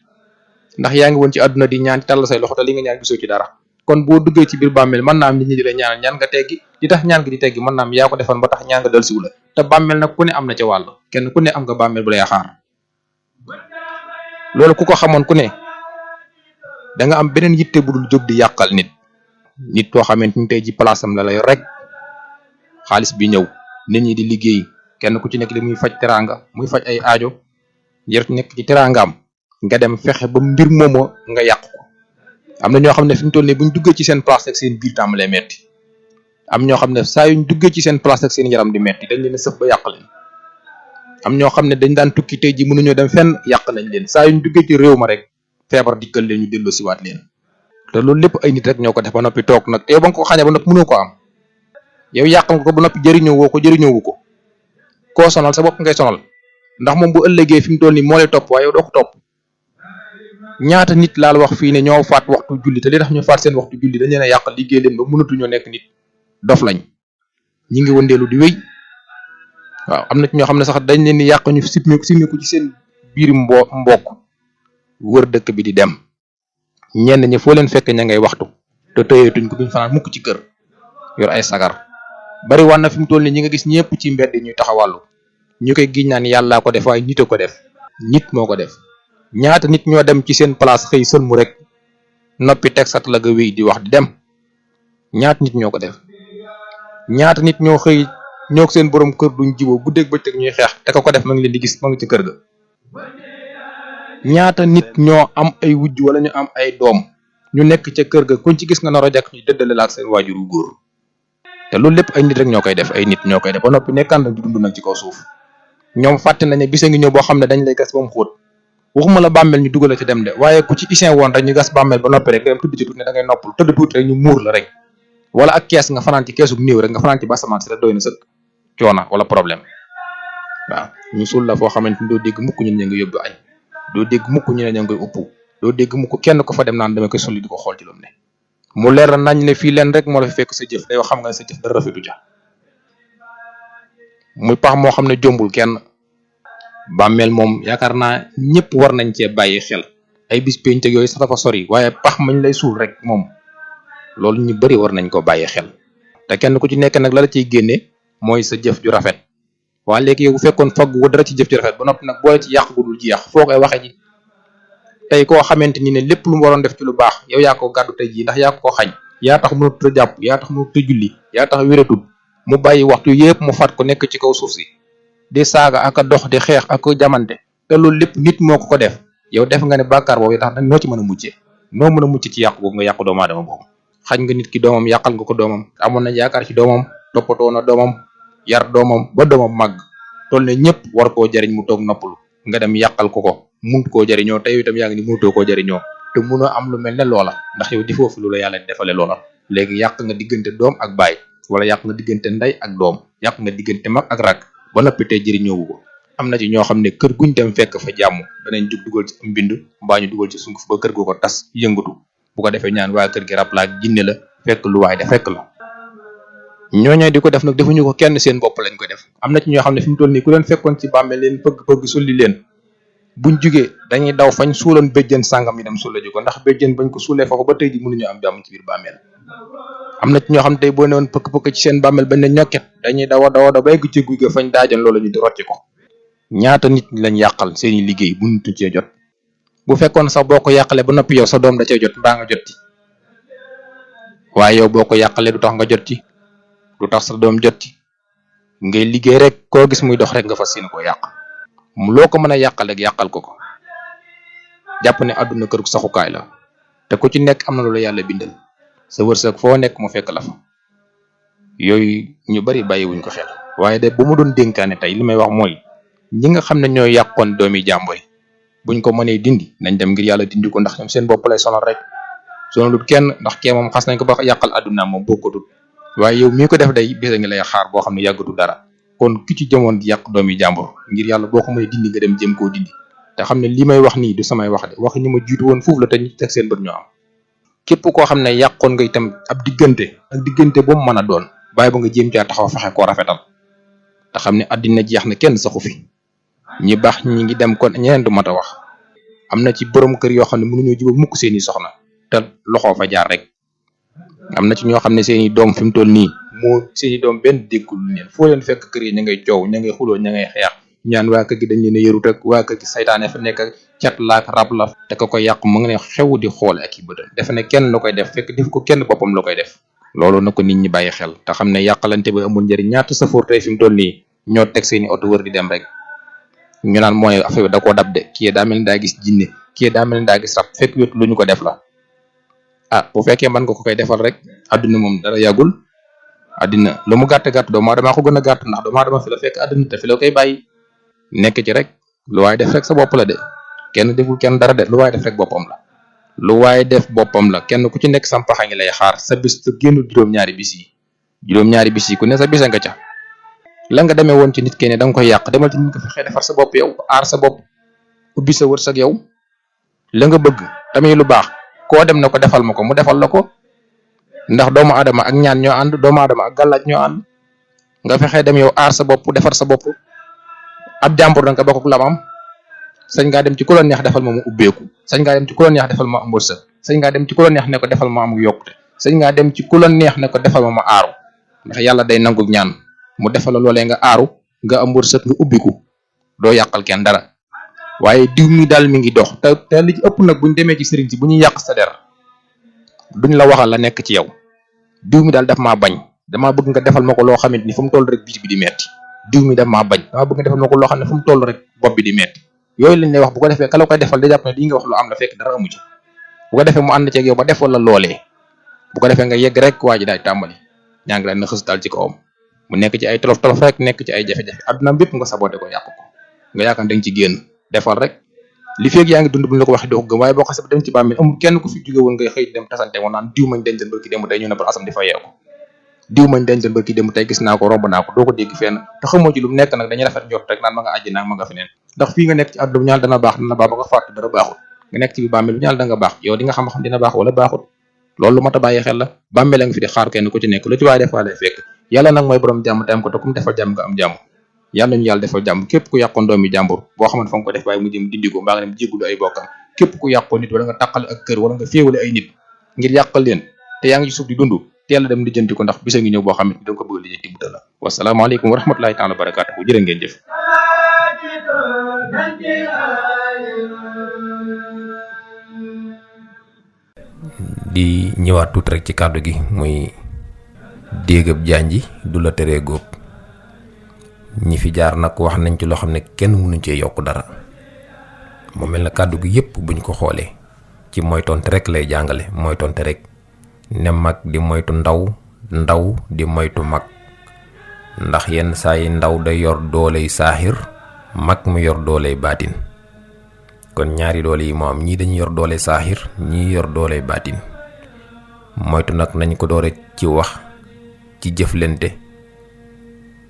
ndax yaa ngi woon ci àdduna di ñaan tàll say loxo te li nga ñaan gisoo ci dara kon boo duggee ci biir bàmmeel mën naa am nit ñi di la ñaan ñaan nga teggi di tax ñaan gi di teggi mën naa am yaa ko defoon ba tax ñaan nga dal siwu la te bàmmeel nag ku ne am na ca wàll kenn ku ne am nga bàmmeel bu lay xaar loolu ku ko xamoon ku ne da nga am beneen yitte bu dul jóg di yàqal nit koo xamante ni tey ji place am la lay rek xaalis bi ñëw nit ñi di liggéey kenn ku ci nekk li muy faj teraanga muy faj ay aajo ngir nekk ci teraangaam nga dem fexe ba mbir moomoo nga yàq ko am na ñoo xam ne fi mu toll nii buñ duggee ci seen place ak seen biir tàmbalee metti am ñoo xam ne saa yuñ duggee ci seen place ak seen yaram di metti dañ leen a sëf ba yàq leen am ñoo xam ne dañ daan tukki tey ji mënuñoo dem fenn yàq nañ leen saa yuñ duggee ci réew ma rek feebar dikkal leen ñu delloo siwaat leen te loolu lépp ay nit rek ñoo ko def ba noppi toog nag te yow ba nga ko xañee ba noppi mënoo ko am yow yàqal nga ko ba noppi jëriñoo woo ko jëriñoo wu ko koo sonal sa bopp ngay sonal ndax moom bu ëllëgee fi mu toll nii moo lay topp waaye yow doo ko topp ñaata nit laal wax fii ne ñoo faat waxtu julli te li tax ñu faat seen waxtu julli dañ leen a yàq liggéey leen ba mënatuñoo nekk nit dof lañ ñi ngi wëndeelu di wéy waaw am na ci ñoo xam ne sax dañ leen di yàq ñu simmiku ci seen biir mbokk wër dëkk bi di dem ñenn ñi foo leen fekk ña ngay waxtu te tëyeetuñ ko duñ fanaan mukk ci kër yor ay sagar bari wan na fi mu toll nii ñi nga gis ñëpp ci mbedd ñuy taxawàllu ñu koy giñ naan yàllaa ko def waaye nit a ko def nit moo ko def ñaata nit ñoo dem ci seen place xëy sëlmu rek noppi teg sat la ga wéy di wax di dem ñaata nit ñoo ko def ñaata nit ñoo xëy ñoo seen borom kër duñ jiboo guddeeg bëccëg ñuy xeex te ko def ma ngi leen di gis ma ngi ci kër ga ñaata nit ñoo am ay wujj wala ñu am ay doom ñu nekk ca kër ga kuñ ci gis nga nar a jàkk ñu dëddale la ak seen waajuru góor te loolu lépp ay nit rek ñoo koy def ay nit ñoo koy def ba noppi nekkaan nag di dund nag ci kaw suuf ñoom fàtte nañ ne bisa ngi ñëw boo xam ne dañ lay gas ba mu xóot waxuma la bàmmeel ñu dugal ci dem de waaye ku ci isin woon rek ñu gas bàmmeel ba noppi rek nga dem tudd ci tuuti ne da ngay noppal tëdd tuuti rek ñu muur la rek wala ak kees nga fanaan ci keesug néew rek nga fanaan ci basamaan si rek doy na sëkk coona wala problème waaw ñu suul la foo xamante ni doo dégg mukk ñu ne nga yóbbu añ doo dégg mukk ñu ne ña ngay upp doo dégg mukk kenn ko fa dem naan dama koy sulli di ko xool ci lu mu ne mu leer nañ ne fii leen rek moo la fi fekk sa jëf day wax xam nga sa jëf dara rafetu ja muy pax moo xam ne jombul kenn bàmmeel moom yaakaar naa ñëpp war nañ cee bàyyi xel ay bis penc ak yooyu sax dafa sori waaye pax mañ lay suul rek moom loolu ñu bari war nañ ko bàyyi xel te kenn ku ci nekk nag la la ciy génne mooy sa jëf ju rafet waaye léegi yow bu fekkoon faggu ko dara ci jëf ju rafet ba noppi nag boole ci yàq gu dul jeex foo koy waxe ji tey koo xamante ni ne lépp lu mu waroon def ci lu baax yow yaa ko gàddu tey jii ndax yaa ko xañ yaa tax mënut a jàpp yaa tax mënut a julli yaa tax wératul mu bàyyi waxtu yépp mu faat ko nekk ci kaw suuf si di saaga ak a dox di xeex ak a jamante te loolu lépp nit moo ko def yow def nga ne bàkkaar boobu tax nag noo ci mën a muccee noo mën a mucc ci yàq boobu nga yàq doomu aadama boobu xañ nga nit ki doomam yàqal nga ko doomam amoon na yaakaar ci doomam toppatoo na doomam yar doomam ba doomam màgg toll ne ñëpp war koo jariñ mu toog noppalu nga dem yàqal ko mun koo jariñoo te yow itam yaa ngi ni mënutoo koo jariñoo te munoo am lu mel ne loola ndax yow di foofu lu la yàlla defale loola léegi yàq nga diggante doom ak baay wala yàq nga diggante ndey ak doom yàq nga diggante mag ak rak ba noppi tey jëriñoowu ko am na ci ñoo xam ne kër guñ dem fekk fa jàmm danañ jug dugal ci am mbind mbaa ñu dugal ci sunguf ba kër gu ko tas yëngatu bu ko defee ñaan waa kër gi rab laak jinne la fekk lu waay def fekk la ñooñee di ko def nag defuñu ko kenn seen bopp lañ ko def am na ci ñoo xam ne fi mu toll nii ku leen fekkoon ci bàmmeel leen pëgg sulli leen buñ jugee dañuy daw fañ suuloon béjjën sàngam yi dem suula ji ko ndax béjjën bañ ko suulee foofu ba tey ji mënuñu am jàmm ci biir bàmmeel am na ci ñoo xam ne tey boo newoon pëkk ci seen bàmmeel bañ ne ñokket dañuy dawa ba egg ci guy ga fañ daajan loolu ñu di rocci ko ñaata nit lañ yàqal seeni liggéey bu nit cee jot bu fekkoon sax boo ko yàqalee ba noppi yow sa doom da cee jot mbaa nga jot ci waaye yow boo ko yàqalee du tax nga jot ci du tax sa doom jot ci ngay liggéey rek koo gis muy dox rek nga fas yéene koo yàq loo ko mën a yàqal rek yàqal ko jàpp ne àdduna kër gu saxukaay la te ku ci nekk am na loolu yàlla bindal sa wërsëg foo nekk mu fekk la fa yooyu ñu bari bàyyiwuñ ko xel waaye de bu ma doon dénkaane tey li may wax mooy ñi nga xam ne ñoo yàqoon doomi jàmbur yi buñ ko mënee dindi nañ dem ngir yàlla dindi ko, ndax ñoom seen bopp lay sonal rek sonalut kenn, ndax kee moom xas nañ ko ba yàqal àdduna moom bokkutut. waaye yow mii ko def day bisa ngi lay xaar boo xam ne yàggatu dara. kon ki ci jëmoon di yàq doomi jàmbur ngir yàlla boo ko mënee dindi nga dem jëm koo dindi te xam ne li may wax nii du samay wax de wax ñi ma jiitu woon foofu la te ñu teg seen bët ñoo am. képp koo xam ne yàqoon nga itam ab diggante ak diggante bu mu mën a doon bàyyi ba nga jéem caa taxaw fexe koo rafetal te xam ne àddina jeex na kenn saxu fi. ñi baax ñi ngi dem kon ñeneen du mat a wax. am na ci borom kër yoo xam ne mënuñoo jubóog mukk seeni soxna te loxoo fa jaar rek. am na ci ñoo xam ne seeni doom fi mu toll nii moo seeni doom benn déggul leen foo leen fekk kër yi ña ngay coow ña ngay xuloo ña ngay xeex ñaan waa kër gi dañ leen a yarut ak waa kër gi saytaane fa nekk cat laak rab la te ko koy yàq mu ngi ne xew di xoole ak i bëtam defe ne kenn la koy def fekk def ko kenn boppam la koy def. loolu na ko nit ñi bàyyi xel te xam ne yàqalante ba amul njëriñ. ñaata safoor tey fi mu toll nii ñoo teg seeni oto wër di dem rek ñu naan mooy affaire bi da koo dab de kii daa mel ni daa gis jinne kii daa mel ni daa gis rab fekk wétu lu ñu ko def la. bu fekkee mën nga ko koy defal rek adduna moom dara yàggul. addina lu mu gàtt doomu aadama ko gën a gàtt ndax doomu aadama fi la fekk adduna te fi la koy bàyyi nekk ci rek lu waaye def rek sa bopp la de kenn deful kenn dara de lu waaye def rek boppam la. lu waaye def boppam la kenn ku ci nekk sampaxa ngi lay xaar sa bis te génn juróom-ñaari bis yi ku ne sa bisa nga ca la nga demee woon ci nit kenn da nga koy yàq demal ci nit ko fexee defar sa bopp yow aar sa bopp ubbi sa wërsëg yow la nga bëgg tamit lu baax koo dem na ko defal ma ko mu defal la ko ndax doomu aadama ak ñaan ñoo ànd doomu aadama ak gàllaaj ñoo ànd nga fexee dem yow aar sa bopp defar sa bopp ab jàmbur da nga ko bokk ak lamam sañ ngaa dem ci ku la neex defal ma mu ubbeeku sañ ngaa dem ci ku la neex defal ma am wërsëg sañ ngaa dem ci ku la neex ne ko defal ma am yokkute sañ ngaa dem ci ku la neex ne ko defal ma aaru ndax yàlla day nangu ñaan mu defal la loolee nga aaru nga am wërsëg nga ubbiku doo yàqal kenn dara. waaye diw mi daal mi ngi dox te li ci ëpp nag buñ demee ci sëriñ si bu ñuy yàq sa der duñ la waxal la nekk ci yow diw mi daal daf maa bañ damaa bëgg nga defal ma ko loo xamante ni fu mu toll rek biir bi di metti diw mi daf maa bañ damaa bëgg nga defal ma ko loo xam ne fu mu toll rek bopp bi di metti yooyu lañ lay wax bu ko defee kala koy defal da jàpp ne lii nga wax lu am la fekk dara amu ci bu ko defee mu ànd ceeg yow ba defal la loolee bu ko defee nga yegg rek waa ji daay tàmbali ñaa ngi leen na xës daal ci kawam mu nekk ci ay tolof tolof rek nekk ci ay jafe-jafe adduna bépp nga saboté ko yàq ko nga yaakaar dañ ci génn defal rek li feeg yaa ngi dund bu ñu la ko waxee doo ko gëm waaye boo xasee ba dem ci bàmmeel amul kenn ku fi jóge woon ngay xëy dem tasante woon naan diw mañ denc barki démb tey ñu ne ba asam di fa yeeku diw mañ denc barki démb tey gis naa ko romb naa ko doo ko dégg fenn te xamoo ci lu mu nekk nag dañuy rafet njort rek naan ma nga àjji naa ma nga feneen ndax fii nga nekk ci àdduna bu ñaal dana baax dana baax ba nga fàtte dara baaxul nga nekk ci bi bàmmeel bu ñaal da nga baax yow di nga xam dina baax wala baaxul loolu lu mat a bàyyi xel la bàmmeel a nga fi di xaar kenn ku ci nekk lu ci waaye def waa lay fekk yàlla nag mooy borom jàmm te am ko te kum defal jàmm nga am jàmm yàlla ñu yàlla defal jàmm képp ku yàqoon doomi jàmbur boo xamante fa nga ko def waaye mu jëm dindi ko mbaa nga dem jéggulu ay bokkam képp ku yàqoon nit wala nga tàqal ak kër wala nga féewale ay nit ngir yàqal leen te yaa ngi ci suuf di dund teel a dem lijjanti ko ndax bisa ngi ñëw boo xam ne da nga ko bëgg lijjanti bu la wasalaamaaleykum wa rahmatulahi taala wa barakatuhu jërë ngeen jëf di ñëwaat tuuti rek ci kàddu gi muy déegab janji du la teree góob ñi fi jaar nag wax nañ ci loo xam ne kenn mënuñ cee yokk dara mu mel na kàddu gi yépp buñ ko xoolee ci moytonte rek lay jàngale moytonte rek ne mag di moytu ndaw di moytu mag ndax yenn saa yi ndaw day yor dooley saaxir mag mu yor dooley baatin kon ñaari doole yi moo am ñii dañuy yor dooley saaxir ñii yor dooley baatin moytu nag nañ ko doore ci wax ci jëflante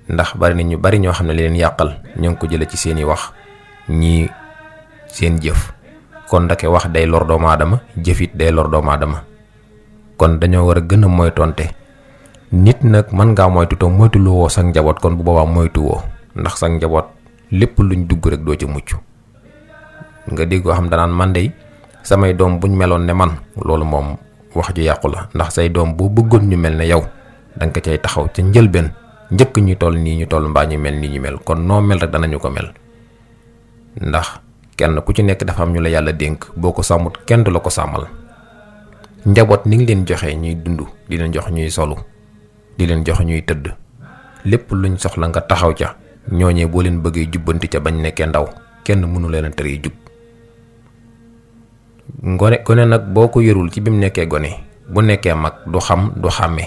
ndax bari na ñu bari ñoo xam ne li leen yàqal ñoo ngi ko jële ci seeni wax ñii seen jëf kon ndake wax day lor doomu aadama jëfit day lor doomu aadama kon dañoo war a gën a moytonte nit nag mën ngaa moytu te moytu lu woo sa njaboot kon bu boobaa moytu woo ndax sa njaboot lépp luñ dugg rek doo ci mucc nga dégg koo xam danaan man dey samay doom buñ meloon ne man loolu moom wax ju yàqu la ndax say doom boo bëggoon ñu mel ne yow danga ko cay taxaw ca njëlbeen njëkk ñu toll nii ñu toll mbaa ñu mel nii ñu mel kon noo mel rek danañu ko mel ndax kenn ku ci nekk dafa am ñu la yàlla dénk boo ko sàmmut kenn du la ko sàmmal njaboot ni ngi leen joxe ñuy dund di leen jox ñuy solu di leen jox ñuy tëdd lépp luñ soxla nga taxaw ca ñooñee boo leen bëggee jubbanti ca bañ nekkee ndaw kenn mënu leen a tere jub gone nag boo ko yorul ci bi mu nekkee gone bu nekkee mag du xam du xàmme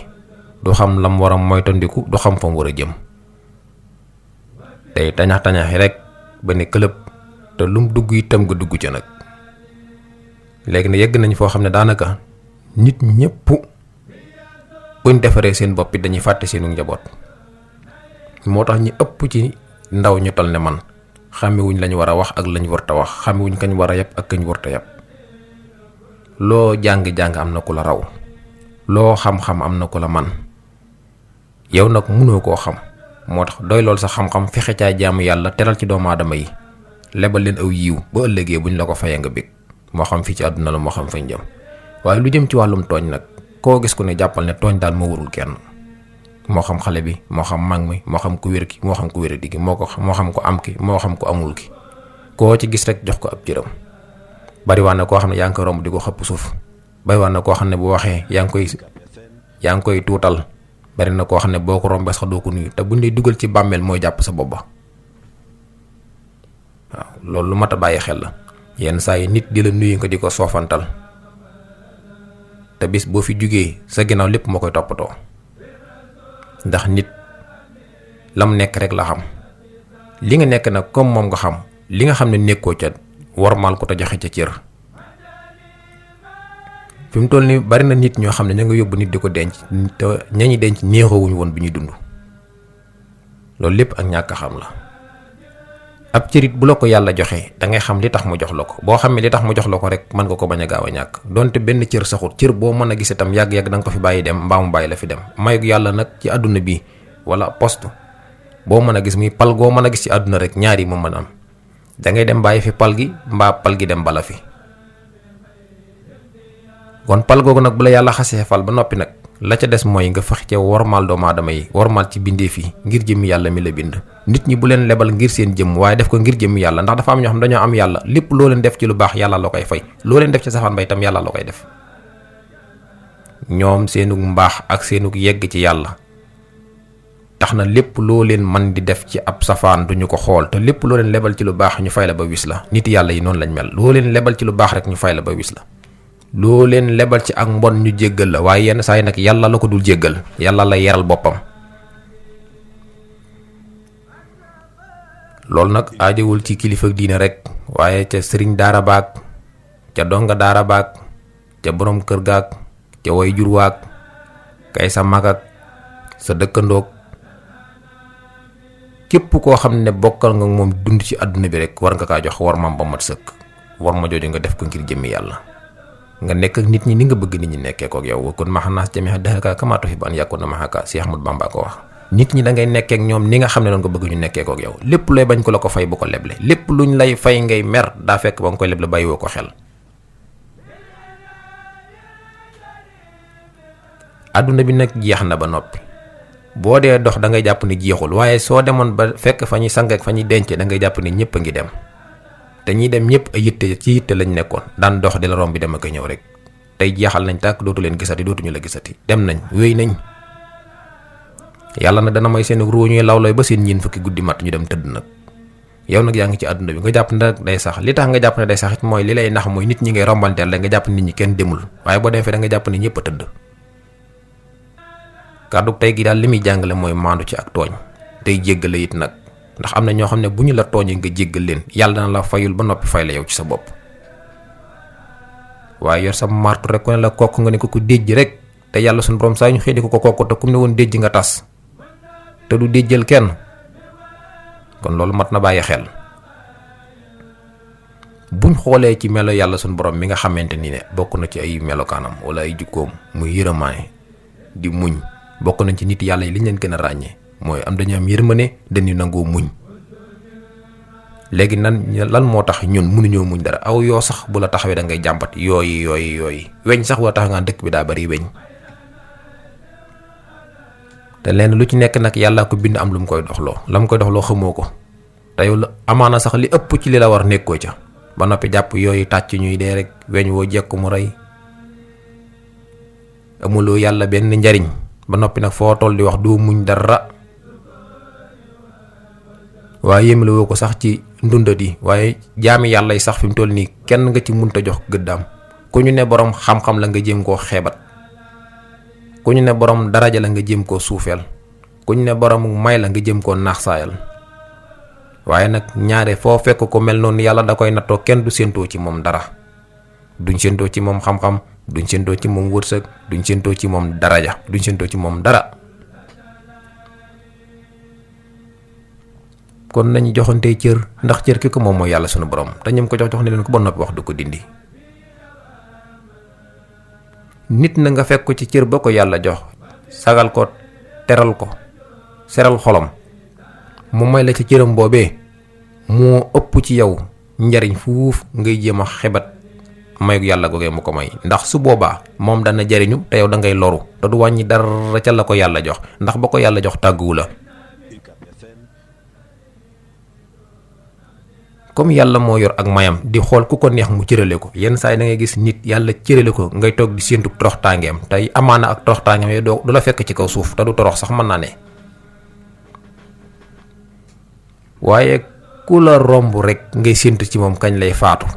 du xam lam war a moytandiku du xam fa mu war a jëm tey tañax-tañaxi rek ba ne këlëb te lum dugg itam nga dugg ca nag. léegi ne yegg nañ foo xam ne daanaka nit ñëpp buñ defaree seen bopp it dañuy fàtte seenu njaboot. moo tax ñi ëpp ci ndaw ñu tol ne man xàmmewuñ lañ war a wax ak lañ warta wax, xàmmewuñ kañ war a yab ak kañ warta yab. loo jàng-jàng am na ku la raw, loo xam-xam am na ku la man, yow nag mënoo koo xam. moo tax doy lool sa xam-xam fexe caa jaamu yàlla, teral ci doomu aadama yi, lebal leen aw yiw ba ëllëgee buñ la ko fayee nga bég, moo xam fii ci àdduna la moo xam fañ jëm. waaye lu jëm ci wàllum tooñ nag koo gis ku ne jàppal ne tooñ daal moo warul kenn, moo xam xale bi, moo xam mag mi, moo xam ku wér ki, moo xam ku wér di gi, moo xam ko am ki, moo xam ko amul ki, koo ci gis rek jox ko ab cëram. bari waa na koo xam ne yaa ngi koy romb di ko xëpp suuf, bari waa na koo xam ne bu waxee yaa ngi koy tuutal, bari na koo xam ne boo ko rombee sax doo ko nuyu, te buñ lay dugal ci bàmmeel mooy jàpp sa bopp ba. waaw loolu lu mat a bàyyi xel la. yenn saa yi nit di la nuyu nga di ko soofantal, te bis boo fi jugee sa ginnaaw lépp moo koy toppatoo, ndax nit lam nekk rek la xam. li nga nekk nag comme moom nga xam, li nga xam ne nekkoo ca wormaal ko te joxe ca cër. fi mu toll ni bari na nit ñoo xam ne ña nga yóbbu nit di ko denc te ñañi denc neexoowuñu woon bi ñuy dund. loolu lépp ak ñàkk a xam la. ab cërit bu la ko yàlla joxe da ngay xam li tax mu jox la ko. boo xam ne li tax mu jox la ko rek mën nga ko bañ a gaaw a ñàkk, donte benn cër saxut. cër boo mën a gis itam yàgg-yàgg da nga ko fi bàyyi dem, mbaa mu bàyyi la fi dem. mayug yàlla nag ci àdduna bi wala poste boo mën a gis muy pal goo mën a gis ci àdduna rek ñaar yi moom mën a am. da ngay dem bàyyi fi pal gi, mbaa pal gi dem bala fi. kon pal googu nag bu la yàlla xasee fal ba noppi nag la ca des mooy nga fex ca wormaal doomu aadama yi, wormaal ci bindeef yi ngir jëmmi yàlla mi la bind. nit ñi bu leen lebal ngir seen jëmm, waaye def ko ngir jëmmi yàlla, ndax dafa am ñoo xam dañoo am yàlla. lépp loo leen def ci lu baax yàlla la koy fay, loo leen def ci safaan ba itam yàlla la koy def. ñoom seenug mbaax ak seenug yegg ci yàlla tax na lépp loo leen man di def ci ab safaan duñu ko xool, te lépp loo leen lebal ci lu baax ñu fay la ba wis la. nit yàlla yi noonu lañ mel, loo leen lebal ci lu baax rek ñu fay la ba wis la. loo leen lebal ci ak mbon ñu jéggal la, waaye yenn saa yi nag yàlla la ko dul jéggal, yàlla la yeral boppam. loolu nag aajowul ci kilifa diine rek, waaye ca sëriñ daara baag, ca donga daara baag, ca borom kër gaag, ca way jur waag, kay sa mag ak sa dëkkandoog, képp koo xam ne bokkal nga moom dund ci àdduna bi rek war nga kaa jox war maam ba mat sëkk. war ma jooju nga def ko ngir jëmmi yàlla. nga nekk ak nit ñi ni nga bëgg nit ñi nekkee kook yow. kon maxanaas jamiha dahraka kama tuhibbu an yakuna mahaka, Cheikh Ahmadou Bamba ko wax. nit ñi da ngay nekkee ak ñoom ni nga xam ne noonu nga bëgg ñu nekkee kook yow. lépp looy bañ ko la ko fay bu ko leble, lépp luñ lay fay ngay mer daa fekk ba nga koy leble bàyyiwoo ko xel. àdduna bi nag jeex na ba noppi, boo dee dox da ngay jàpp ni jeexul, waaye soo demoon ba fekk fa ñuy sang ak fa ñuy denc da ngay jàpp ni ñëpp a ngi dem. te ñiy dem ñëpp ay yitte ci yitte lañ nekkoon, daan dox di la romb bi dem ak ñëw rek. tey jeexal nañ tàkk, dootu leen gisati, dootuñu la gisati, dem nañ, wéy nañ. yàlla nag dana may seen ruu ñuy lawlooy ba seen ñiin fukki guddi mat ñu dem tëdd nag. yow nag yaa ngi ci àdduna bi nga jàpp ne nag day sax. li tax nga jàpp ne day sax it mooy li lay nax mooy nit ñi ngay rombanteel rek nga jàpp nit ñi kenn demul, waaye boo demee fee da nga jàpp ne ñëpp a tëdd. kàddu tey gi daal li muy jàngale mooy maandu ci ak tooñ, tey jéggale it nag, ndax am na ñoo xam ne bu ñu la tooñee nga jéggal leen yàlla dana la fayul ba noppi fay la yow ci sa bopp. waaye yor sa martu rek ku ne la kokk nga ne ko déjj rek, te yàlla suñu borom saa ñu xëy di ko kokk te kum ne woon déjj nga tas te du déjjal kenn. kon loolu mat na bàyyi xel. buñ xoolee ci melo yàlla suñu borom mi nga xamante ni ne bokk na ci ay melokaanam wala ay jukkoom muy yërëmaane di muñ, bokk nañ ci nit yàlla yi liñ leen gën a ràññee mooy am dañu am yërmande, dañuy nangoo muñ. léegi lan moo tax ñun mënuñoo muñ dara? aw yoo sax bu la taxawee da ngay jàmbat yooyu weñ sax bu la tax nga dëkk bi daa bari weñ. te lenn lu ci nekk nag yàlla ko bind am lu mu koy doxloo, la mu koy doxloo xamoo ko. te yow amaana sax li ëpp ci li la war nekkoo ca, ba noppi jàpp yooyu tàcc ñuy dee rek, weñ woo jekku mu rey. amuloo yàlla benn njariñ ba noppi nag foo toll di wax doo muñ dara. waaye yéemale woo ko sax ci ndundat yi, waaye jaami yàlla yi sax fi mu toll nii kenn nga ci munta jox gëddaam. ku ñu ne borom xam-xam la nga jéem koo xeebat, ku ñu ne borom daraja la nga jéem koo suufeel, ku ñu ne borom may la nga jéem koo naax saayal. waaye nag ñaare foo fekk ko mel noonu yàlla da koy nattoo kenn du séentoo ci moom dara. duñ séentoo ci moom xam-xam, duñ séentoo ci moom wërsëg, duñ séentoo ci moom daraja, duñ séentoo ci moom dara. kon nañu joxante cër, ndax cër ki ko moom mooy yàlla sunu borom te ñoom ko jox ne leen ko ba noppi wax du ko dindi. nit na nga fekk ko ci cër ba ko yàlla jox, sagal ko, teral ko, seral xolam, mu may la ci cëram boobee moo ëpp ci yow njariñ fuuf ngay jéem a xebat mayu yàlla googee mu ko may. ndax su boobaa moom dana jariñu te yow da ngay loru te du wàññi dara ca la ko yàlla jox, ndax ba ko yàlla jox tàgguwu la. comme yàlla moo yor ak mayam di xool ku ko neex mu cërale ko, yenn saa yi da ngay gis nit yàlla cërale ko ngay toog di séentu toroxtaangeem tey amaana ak toroxtaangeem yooyu du la fekk ci kaw suuf te du torox sax mën naa ne. waaye ku la romb rek ngay séentu ci moom kañ lay faatu,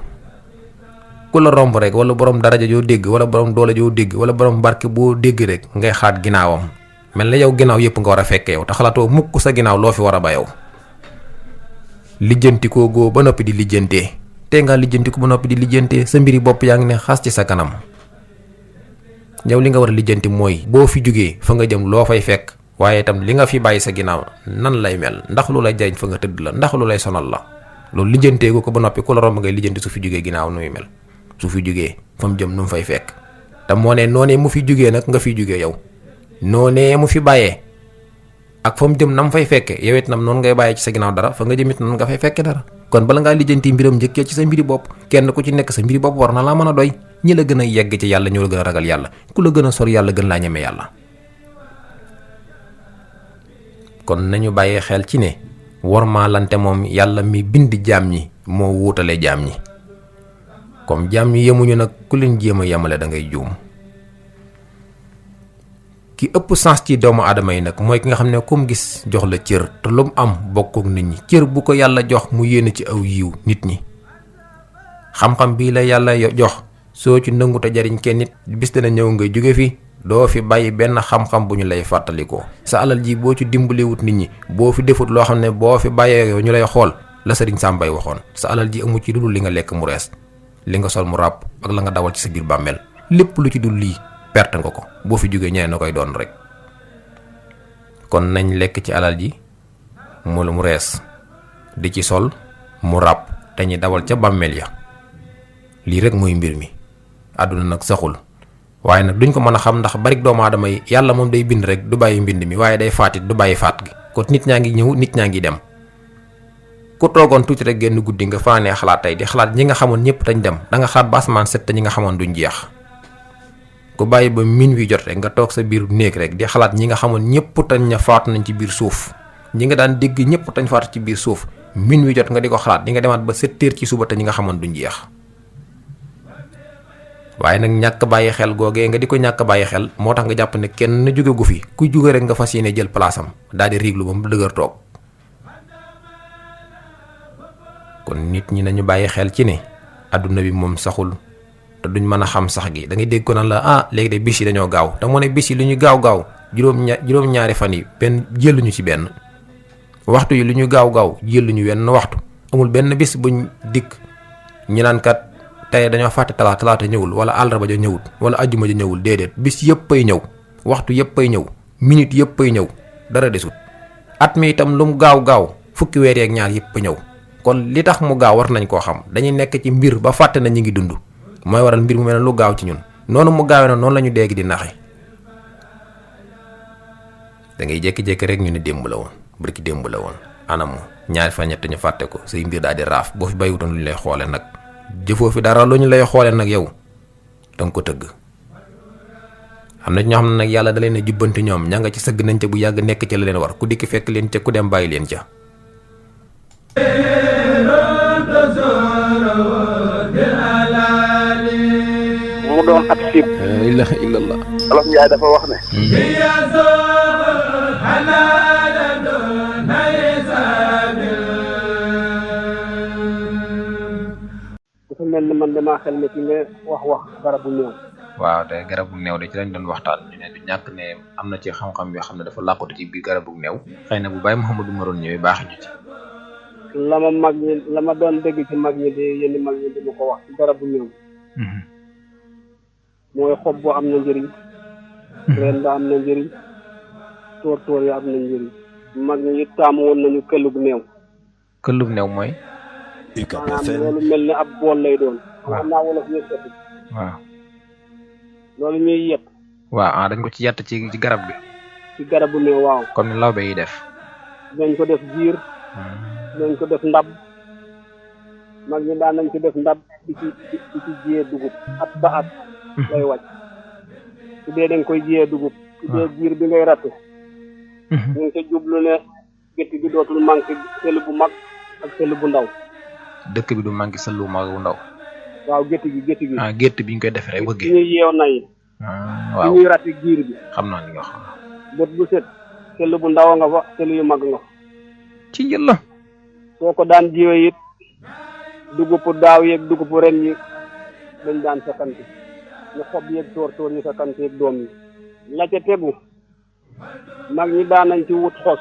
ku la romb rek wala borom daraja joo dégg wala borom doole joo dégg wala borom barke boo dégg rek ngay xaat ginnaawam, mel na yow ginnaaw yëpp nga war a fekke yow te xalaatoo mukk sa ginnaaw loo fi war a ba yow. lijjanti koo góo ba noppi di lijjantee te nga lijjanti ko ba noppi di lijjantee sa mbiri bopp yaa ngi ne xas ci sa kanam. yow li nga war a lijjanti mooy boo fi jógee fa nga jëm loo fay fekk, waaye itam li nga fi bàyyi sa ginnaaw nan lay mel, ndax lu lay jariñ fa nga tëdd la, ndax lu lay sonal la. loolu lijjantee ko ba noppi ku la romb ngay lijjanti su fi jógee ginnaaw nu muy mel, su fi jógee fa mu jëm nu mu fay fekk. te moo ne noonee mu fi jógee nag nga fiy jógee yow, noonee mu fi bàyyee ak fa mu jëm nam fay fekke yow it nam noonu ngay bàyyee ci sa ginnaaw dara, fa nga jëm it noonu nga fay fekke dara. kon bala ngaa lijjanti mbiram njëkkee ci sa mbiri bopp, kenn ku ci nekk sa mbiri bopp war na laa mën a doy. ñi la gën a yegg ci yàlla ñoo la gën a ragal yàlla, ku la gën a sor yàlla gën laa ñeme yàlla. kon nañu bàyyee xel ci ne wormaalante moom yàlla mi bind jaam ñi moo wuutale jaam ñi. comme jaam ñi yemuñu nag ku leen jéem a yemale da ngay juum. ki ëpp sens ci doomu aadama yi nag mooy ki nga xam ne comme gis jox la cër te lu mu am bokk ak nit ñi, cër bu ko yàlla jox mu yéene ci aw yiw nit ñi. xam-xam bii la yàlla jox soo ci nangu te jariñ kenn nit bis dana ñëw nga jóge fi doo fi bàyyi benn xam-xam bu ñu lay fàttalikoo. sa alal ji boo ci dimbalewut nit ñi, boo fi defut loo xam ne boo fi bàyyee ñu lay xool la Sëriñ Sàmbay waxoon, sa alal ji amu ci lu dul li nga lekk mu rees, li nga sol mu ràpp ak la nga dawal ci sa biir bàmmeel. lépp lu ci dul lii perte nga ko, boo fi jógee ñeneen na koy doon rek. kon nañ lekk ci alal ji mu rees, di ci sol mu ràpp te ñi dawal ca bàmmeel ya. lii rek mooy mbir mi. àdduna nag saxul, waaye nag duñ ko mën a xam ndax barik doomu aadama yi yàlla moom day bind rek du bàyyi mbind mi, waaye day faatit du bàyyi faat gi. kon nit ñaa ngi ñëw nit ñaa ngi dem. ku toogoon tuuti rek genn guddi nga faanee xalaat tey di xalaat ñi nga xamoon ñëpp dañ dem, da nga xalaat ba asamaan set te ñi nga xamoon duñ jeex. ku bàyyi ba min wi jot rek nga toog sa biir néeg rek di xalaat ñi nga xamoon ñëpp tañ ña faatu nañ ci biir suuf, ñi nga daan dégg ñëpp tañ faatu ci biir suuf, min wi jot nga di ko xalaat di nga demaat ba 7 heures ci suba te ñi nga xamoon duñ jeex. waaye nag ñàkk bàyyi xel googee nga di ko ñàkk bàyyi xel moo tax nga jàpp ne kenn jóge gu fi, ku jóge rek nga fas yéene jël place am daal di riiglu ba mu dëgër toog. kon nit ñi nañu bàyyi xel ci ne adduna bi moom saxul te duñ mën a xam sax gi. da ngay dégg ko naan la léegi de bis yi dañoo gaaw, te moo ne bis yi lu ñu gaaw juróom-ñaari fan yi benn jëluñu ci benn waxtu yi lu ñu gaaw jëluñu wenn waxtu. amul benn bis buñ dikk ñi naan kat tey dañoo fàtte talaata ñëwul wala àllarba ja ñëwul wala ajjuma ja ñëwul. déedéet, bis yëpp ay ñëw, waxtu yëpp ay ñëw, minute yëpp ay ñëw, dara desut. at mi itam lu mu gaaw fukki weer ak ñaar yëpp a ñëw. kon li tax mu gaaw war nañ koo xam. dañuy nekk ci mbir ba fàtte na ñu ngi dund, mooy waral mbir mu mel ne lu gaaw ci ñun. noonu mu gaawee na noonu la ñu dégg di naxe. da ngay jékki-jékki rek ñu ne démb la woon, barki démb la woon, anamu ñaari fa ñett ñu fàtte ko, say mbir daal di raaf. boo fi bàyyiwutoon lu ñu lay xoole nag, jëfoo fi dara lu ñu lay xoole nag yow danga ko tëgg. xam na ñoo xam ne nag yàlla da leen a jubbanti, ñoom ña nga ci sëgg nañ ca bu yàgg nekk ca la leen war, ku dikk fekk leen ca, ku dem bàyyi leen ca. mu doon ab siib. la ilaha illallah. Olof Njaay dafa wax ne. dafa mel ni man damaa xel ne ci nga wax garabu néew. waaw day garabu néew de ci lañ doon waxtaan. ñu ne du ñàkk ne am na ci xam-xam yoo xam ne dafa làqatu ci biir garabu néew. xëy na bu Baye Mouhamadou Maroon ñëwee baax ñu ci. la ma mag ñi la ma doon dégg ci mag ñi di yenn mag ñi di ma ko wax ci garabu ñoom mooy xob bu am na njëriñ reen ba am na njëriñ tóor yi am na njëriñ mag ñi it taamu woon nañu këllug neew këllub new mooy. maanaam loolu mel ni ab bool lay doon xam naa wolof ñuy setti waaw. loolu ñuy yet waaw dañ ko ci yatt ci garab gi. ci garabu neew waaw comme ni lawbe yi def. dinañ ko def jiir dinañ ko def ndab mag ñi daan nañ ci def ndab di ci jiyee dugub at ba at lay wàcc su dee dañ koy jiyee dugub su dee jiir bi ngay ratt ñu ngi ca jublu ne gétt gi dootul manqué sël bu mag ak sël bu ndaw dëkk bi du manqué sa lu mag bu ndaw. waaw gétt gi gétt bi ñu koy defee rek wëggee. ñuy yeew nay waaw ñuy ratti jiir bi xam naa li nga xam. bët bu set sël bu ndaw nga fa sël yu mag nga fa ci njël la. soo ko daan jiwee it dugupu daaw yeeg dugupu ren yi dañ daan fekkante ñu xob yeeg tóor yi fekkante yeeg doom yi la ca tegu mag ñi daan nañ ci wut xos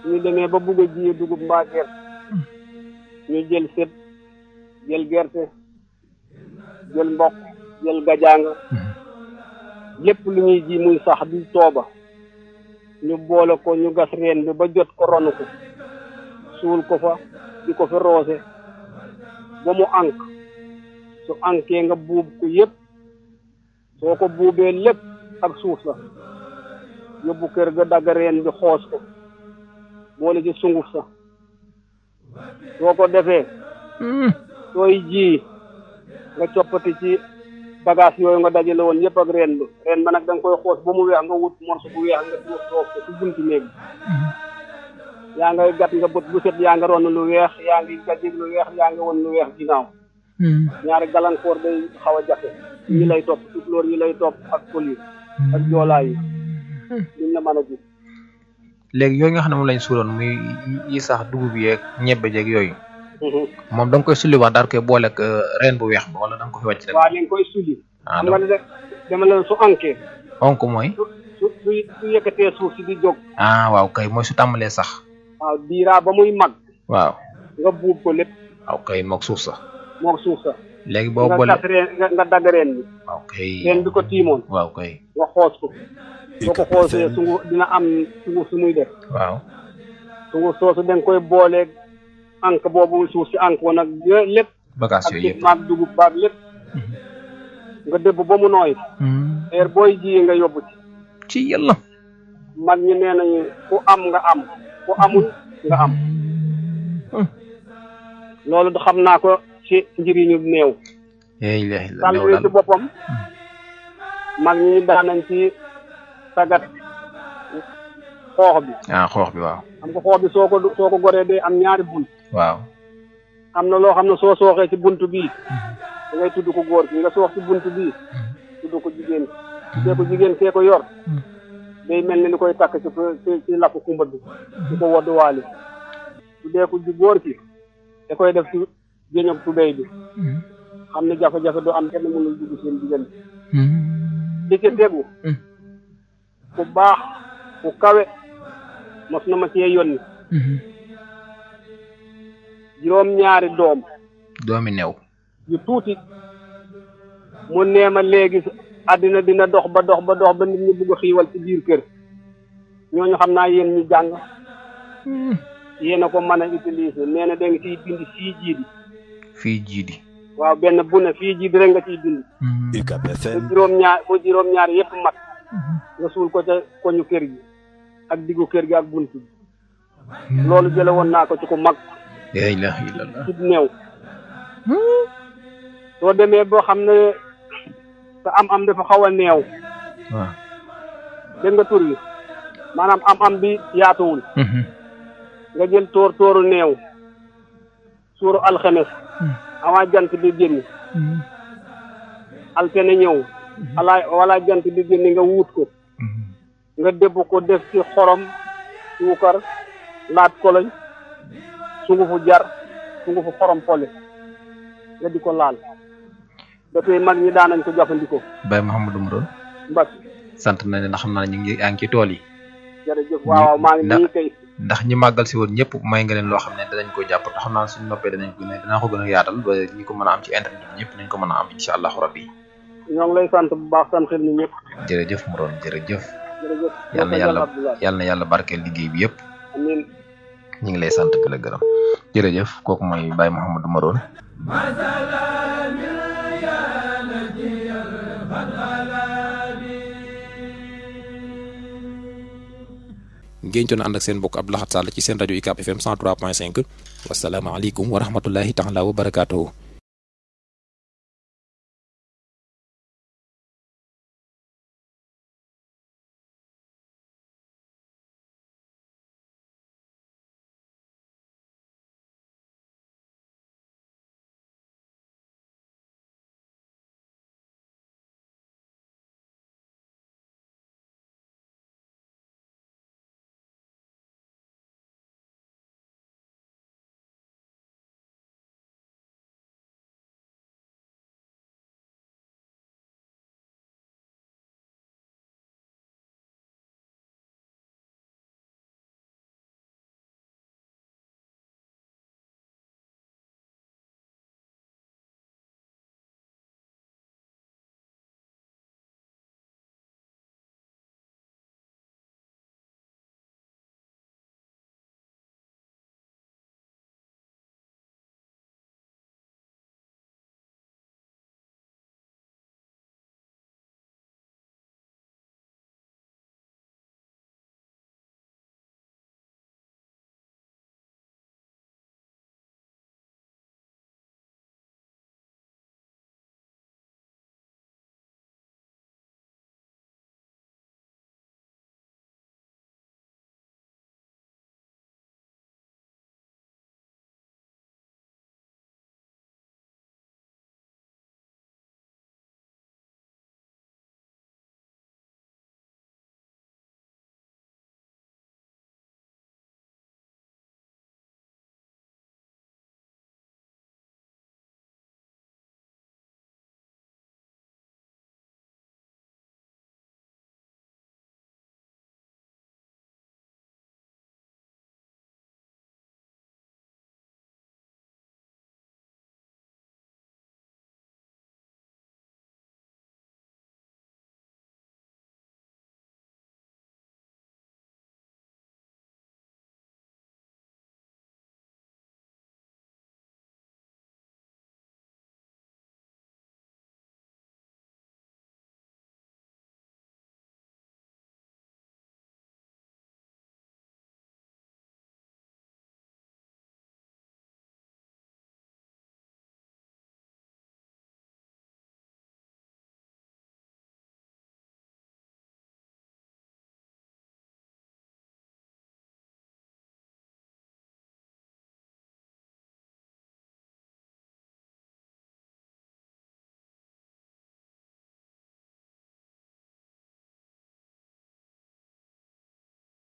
ñu demee ba bugg a jiyee dugub mbaa gerte ñu jël sët jël gerte jël mboq jël gajaanga lépp lu ñuy ji muy sax di tooba ñu boole ko ñu gas reen bi ba jot ko ronu ko suul ko fa di ko fi roose ba mu ànk su ànkee nga buub ko yépp soo ko buubee lépp ak suuf sa yóbbu kër ga dagg reen bi xoos ko boole ci sunguf sa soo ko defee sooy ji nga coppati ci bagage yooyu nga dajale woon yépp ak reen ba nag da nga koy xoos ba mu weex nga wut morso bu weex nga toog ko ci bunti néeg bi yaa ngay gat nga bët bu set yaa nga ron lu weex yaa ngi gajig lu weex yaa ngi won lu weex ginnaaw ñaari gàllankoor day xaw a jafe yi lay topp tukulóor yi lay topp ak pël yi ak joolaa yi liñ la mën a gis léegi yooyu nga xam ne moom lañ suuloon muy yi sax dugub yeeg ñebbe jeeg yooyu moom da nga koy sulliwaat daal koy boole ak reen bu weex ba wala da nga ko fi wàcc rek. waaw dañ koy sulli xam nga ne dama leen su ankee onk mooy su yëkkatee suuf si di jóg waaw kay mooy su tàmbalee sax waaw diiraa ba muy mag waaw nga buub ko lépp waaw kay mook suuf sa léegi boo boole nga dagg reen bi waaw kay reen bi ko tiimoon waaw kay nga xoos ko soo ko xoosee sungu dina am sungu su muy def waaw sungu soosu da nga koy booleeg ànk boobu suuf si ànk woon ak lépp bagage yooyu yëpp maag dugub baag lépp nga dëbb ba mu nooy heure booy jiyee nga yóbbu ci yàlla mag ñi nee nañu ku am nga am ku amul nga am loolu xam naa ko ci njëriñu néew sàll ci boppam mag ñi daan nañ ci sagat xoox bi xoox bi waaw xam nga xoox bi soo ko goree day am ñaari bunt waaw am na loo xam ne soo sooxee ci bunt bii da ngay tudd ko góor ki nga soox ci bunt bii tudd ko jigéen ki ko jigéen kee ko yor day mel ni li koy takk ci lakk kumba bi di ko wodd waali su dee ko góor ki da koy def ci géñob tubéy bi xam ne jafe-jafe du am kenn mënul dugg seen diggante di ci tegu ku baax ku kawe mos na ma cee yónni juróom-ñaari doomi new yu tuuti mu neema léegi àddina dina dox ba nit ñi bugg a xiiwal ci biir kër ñooñu xam naa yéen ñi jàng yéen a ko mën a utiliser nee na da nga ciy bind fii jiidi waaw benn bu ne fii jiidi rek nga ciy bind bu juróom-ñaar yépp mat nga suul ko ca koñu kër gi ak diggu kër gi ak bunt bi loolu jële woon naa ko ci ko mag la ilaha illallah ci néew soo demee boo xam ne sa am dafa xaw a neew waaw dégg nga tur bi maanaam am bi yaatuwul nga jël tóoru neew suuru alxames avant jant bi génn altene ñëw wala jant bi génn nga wuut ko nga dëbb ko def ci xorom suukar laat koloñ sungufu jar sungufu xorom pole nga di ko laal dafay mag ñi daan nañ ko jëfandikoo. Baye Mouhamadou Mourone Mbacke sant na ne ndax xam naa ne yaa ngi ci tool yi jërëjëf waaw maa ngi nii kay ndax ñi màggal si woon ñëpp may nga leen loo xam ne danañ ko jàpp te xam naa suñu noppee danañ ko ne danaa ko gën a yaatal ba ñi ko mën a am ci internet bi ñëpp nañ ko mën a am incha allahu rabbi. ñoo ngi lay sant bu baax sant ni ñëpp. jërëjëf Morone jërëjëf. jërëjëf yal na yàlla barkeel liggéey bi yëpp. amiin. ñu ngi lay sant di la gërëm. jërëjëf kooku mooy Baye Mouhamadou Morone. ngeen doon ànd ak seen mbokk Abdou Lahad Sall ci seen rajo UCAB FM 103.5 wasalaamaaleykum wa rahmatullahi taala wa barakaatuhu.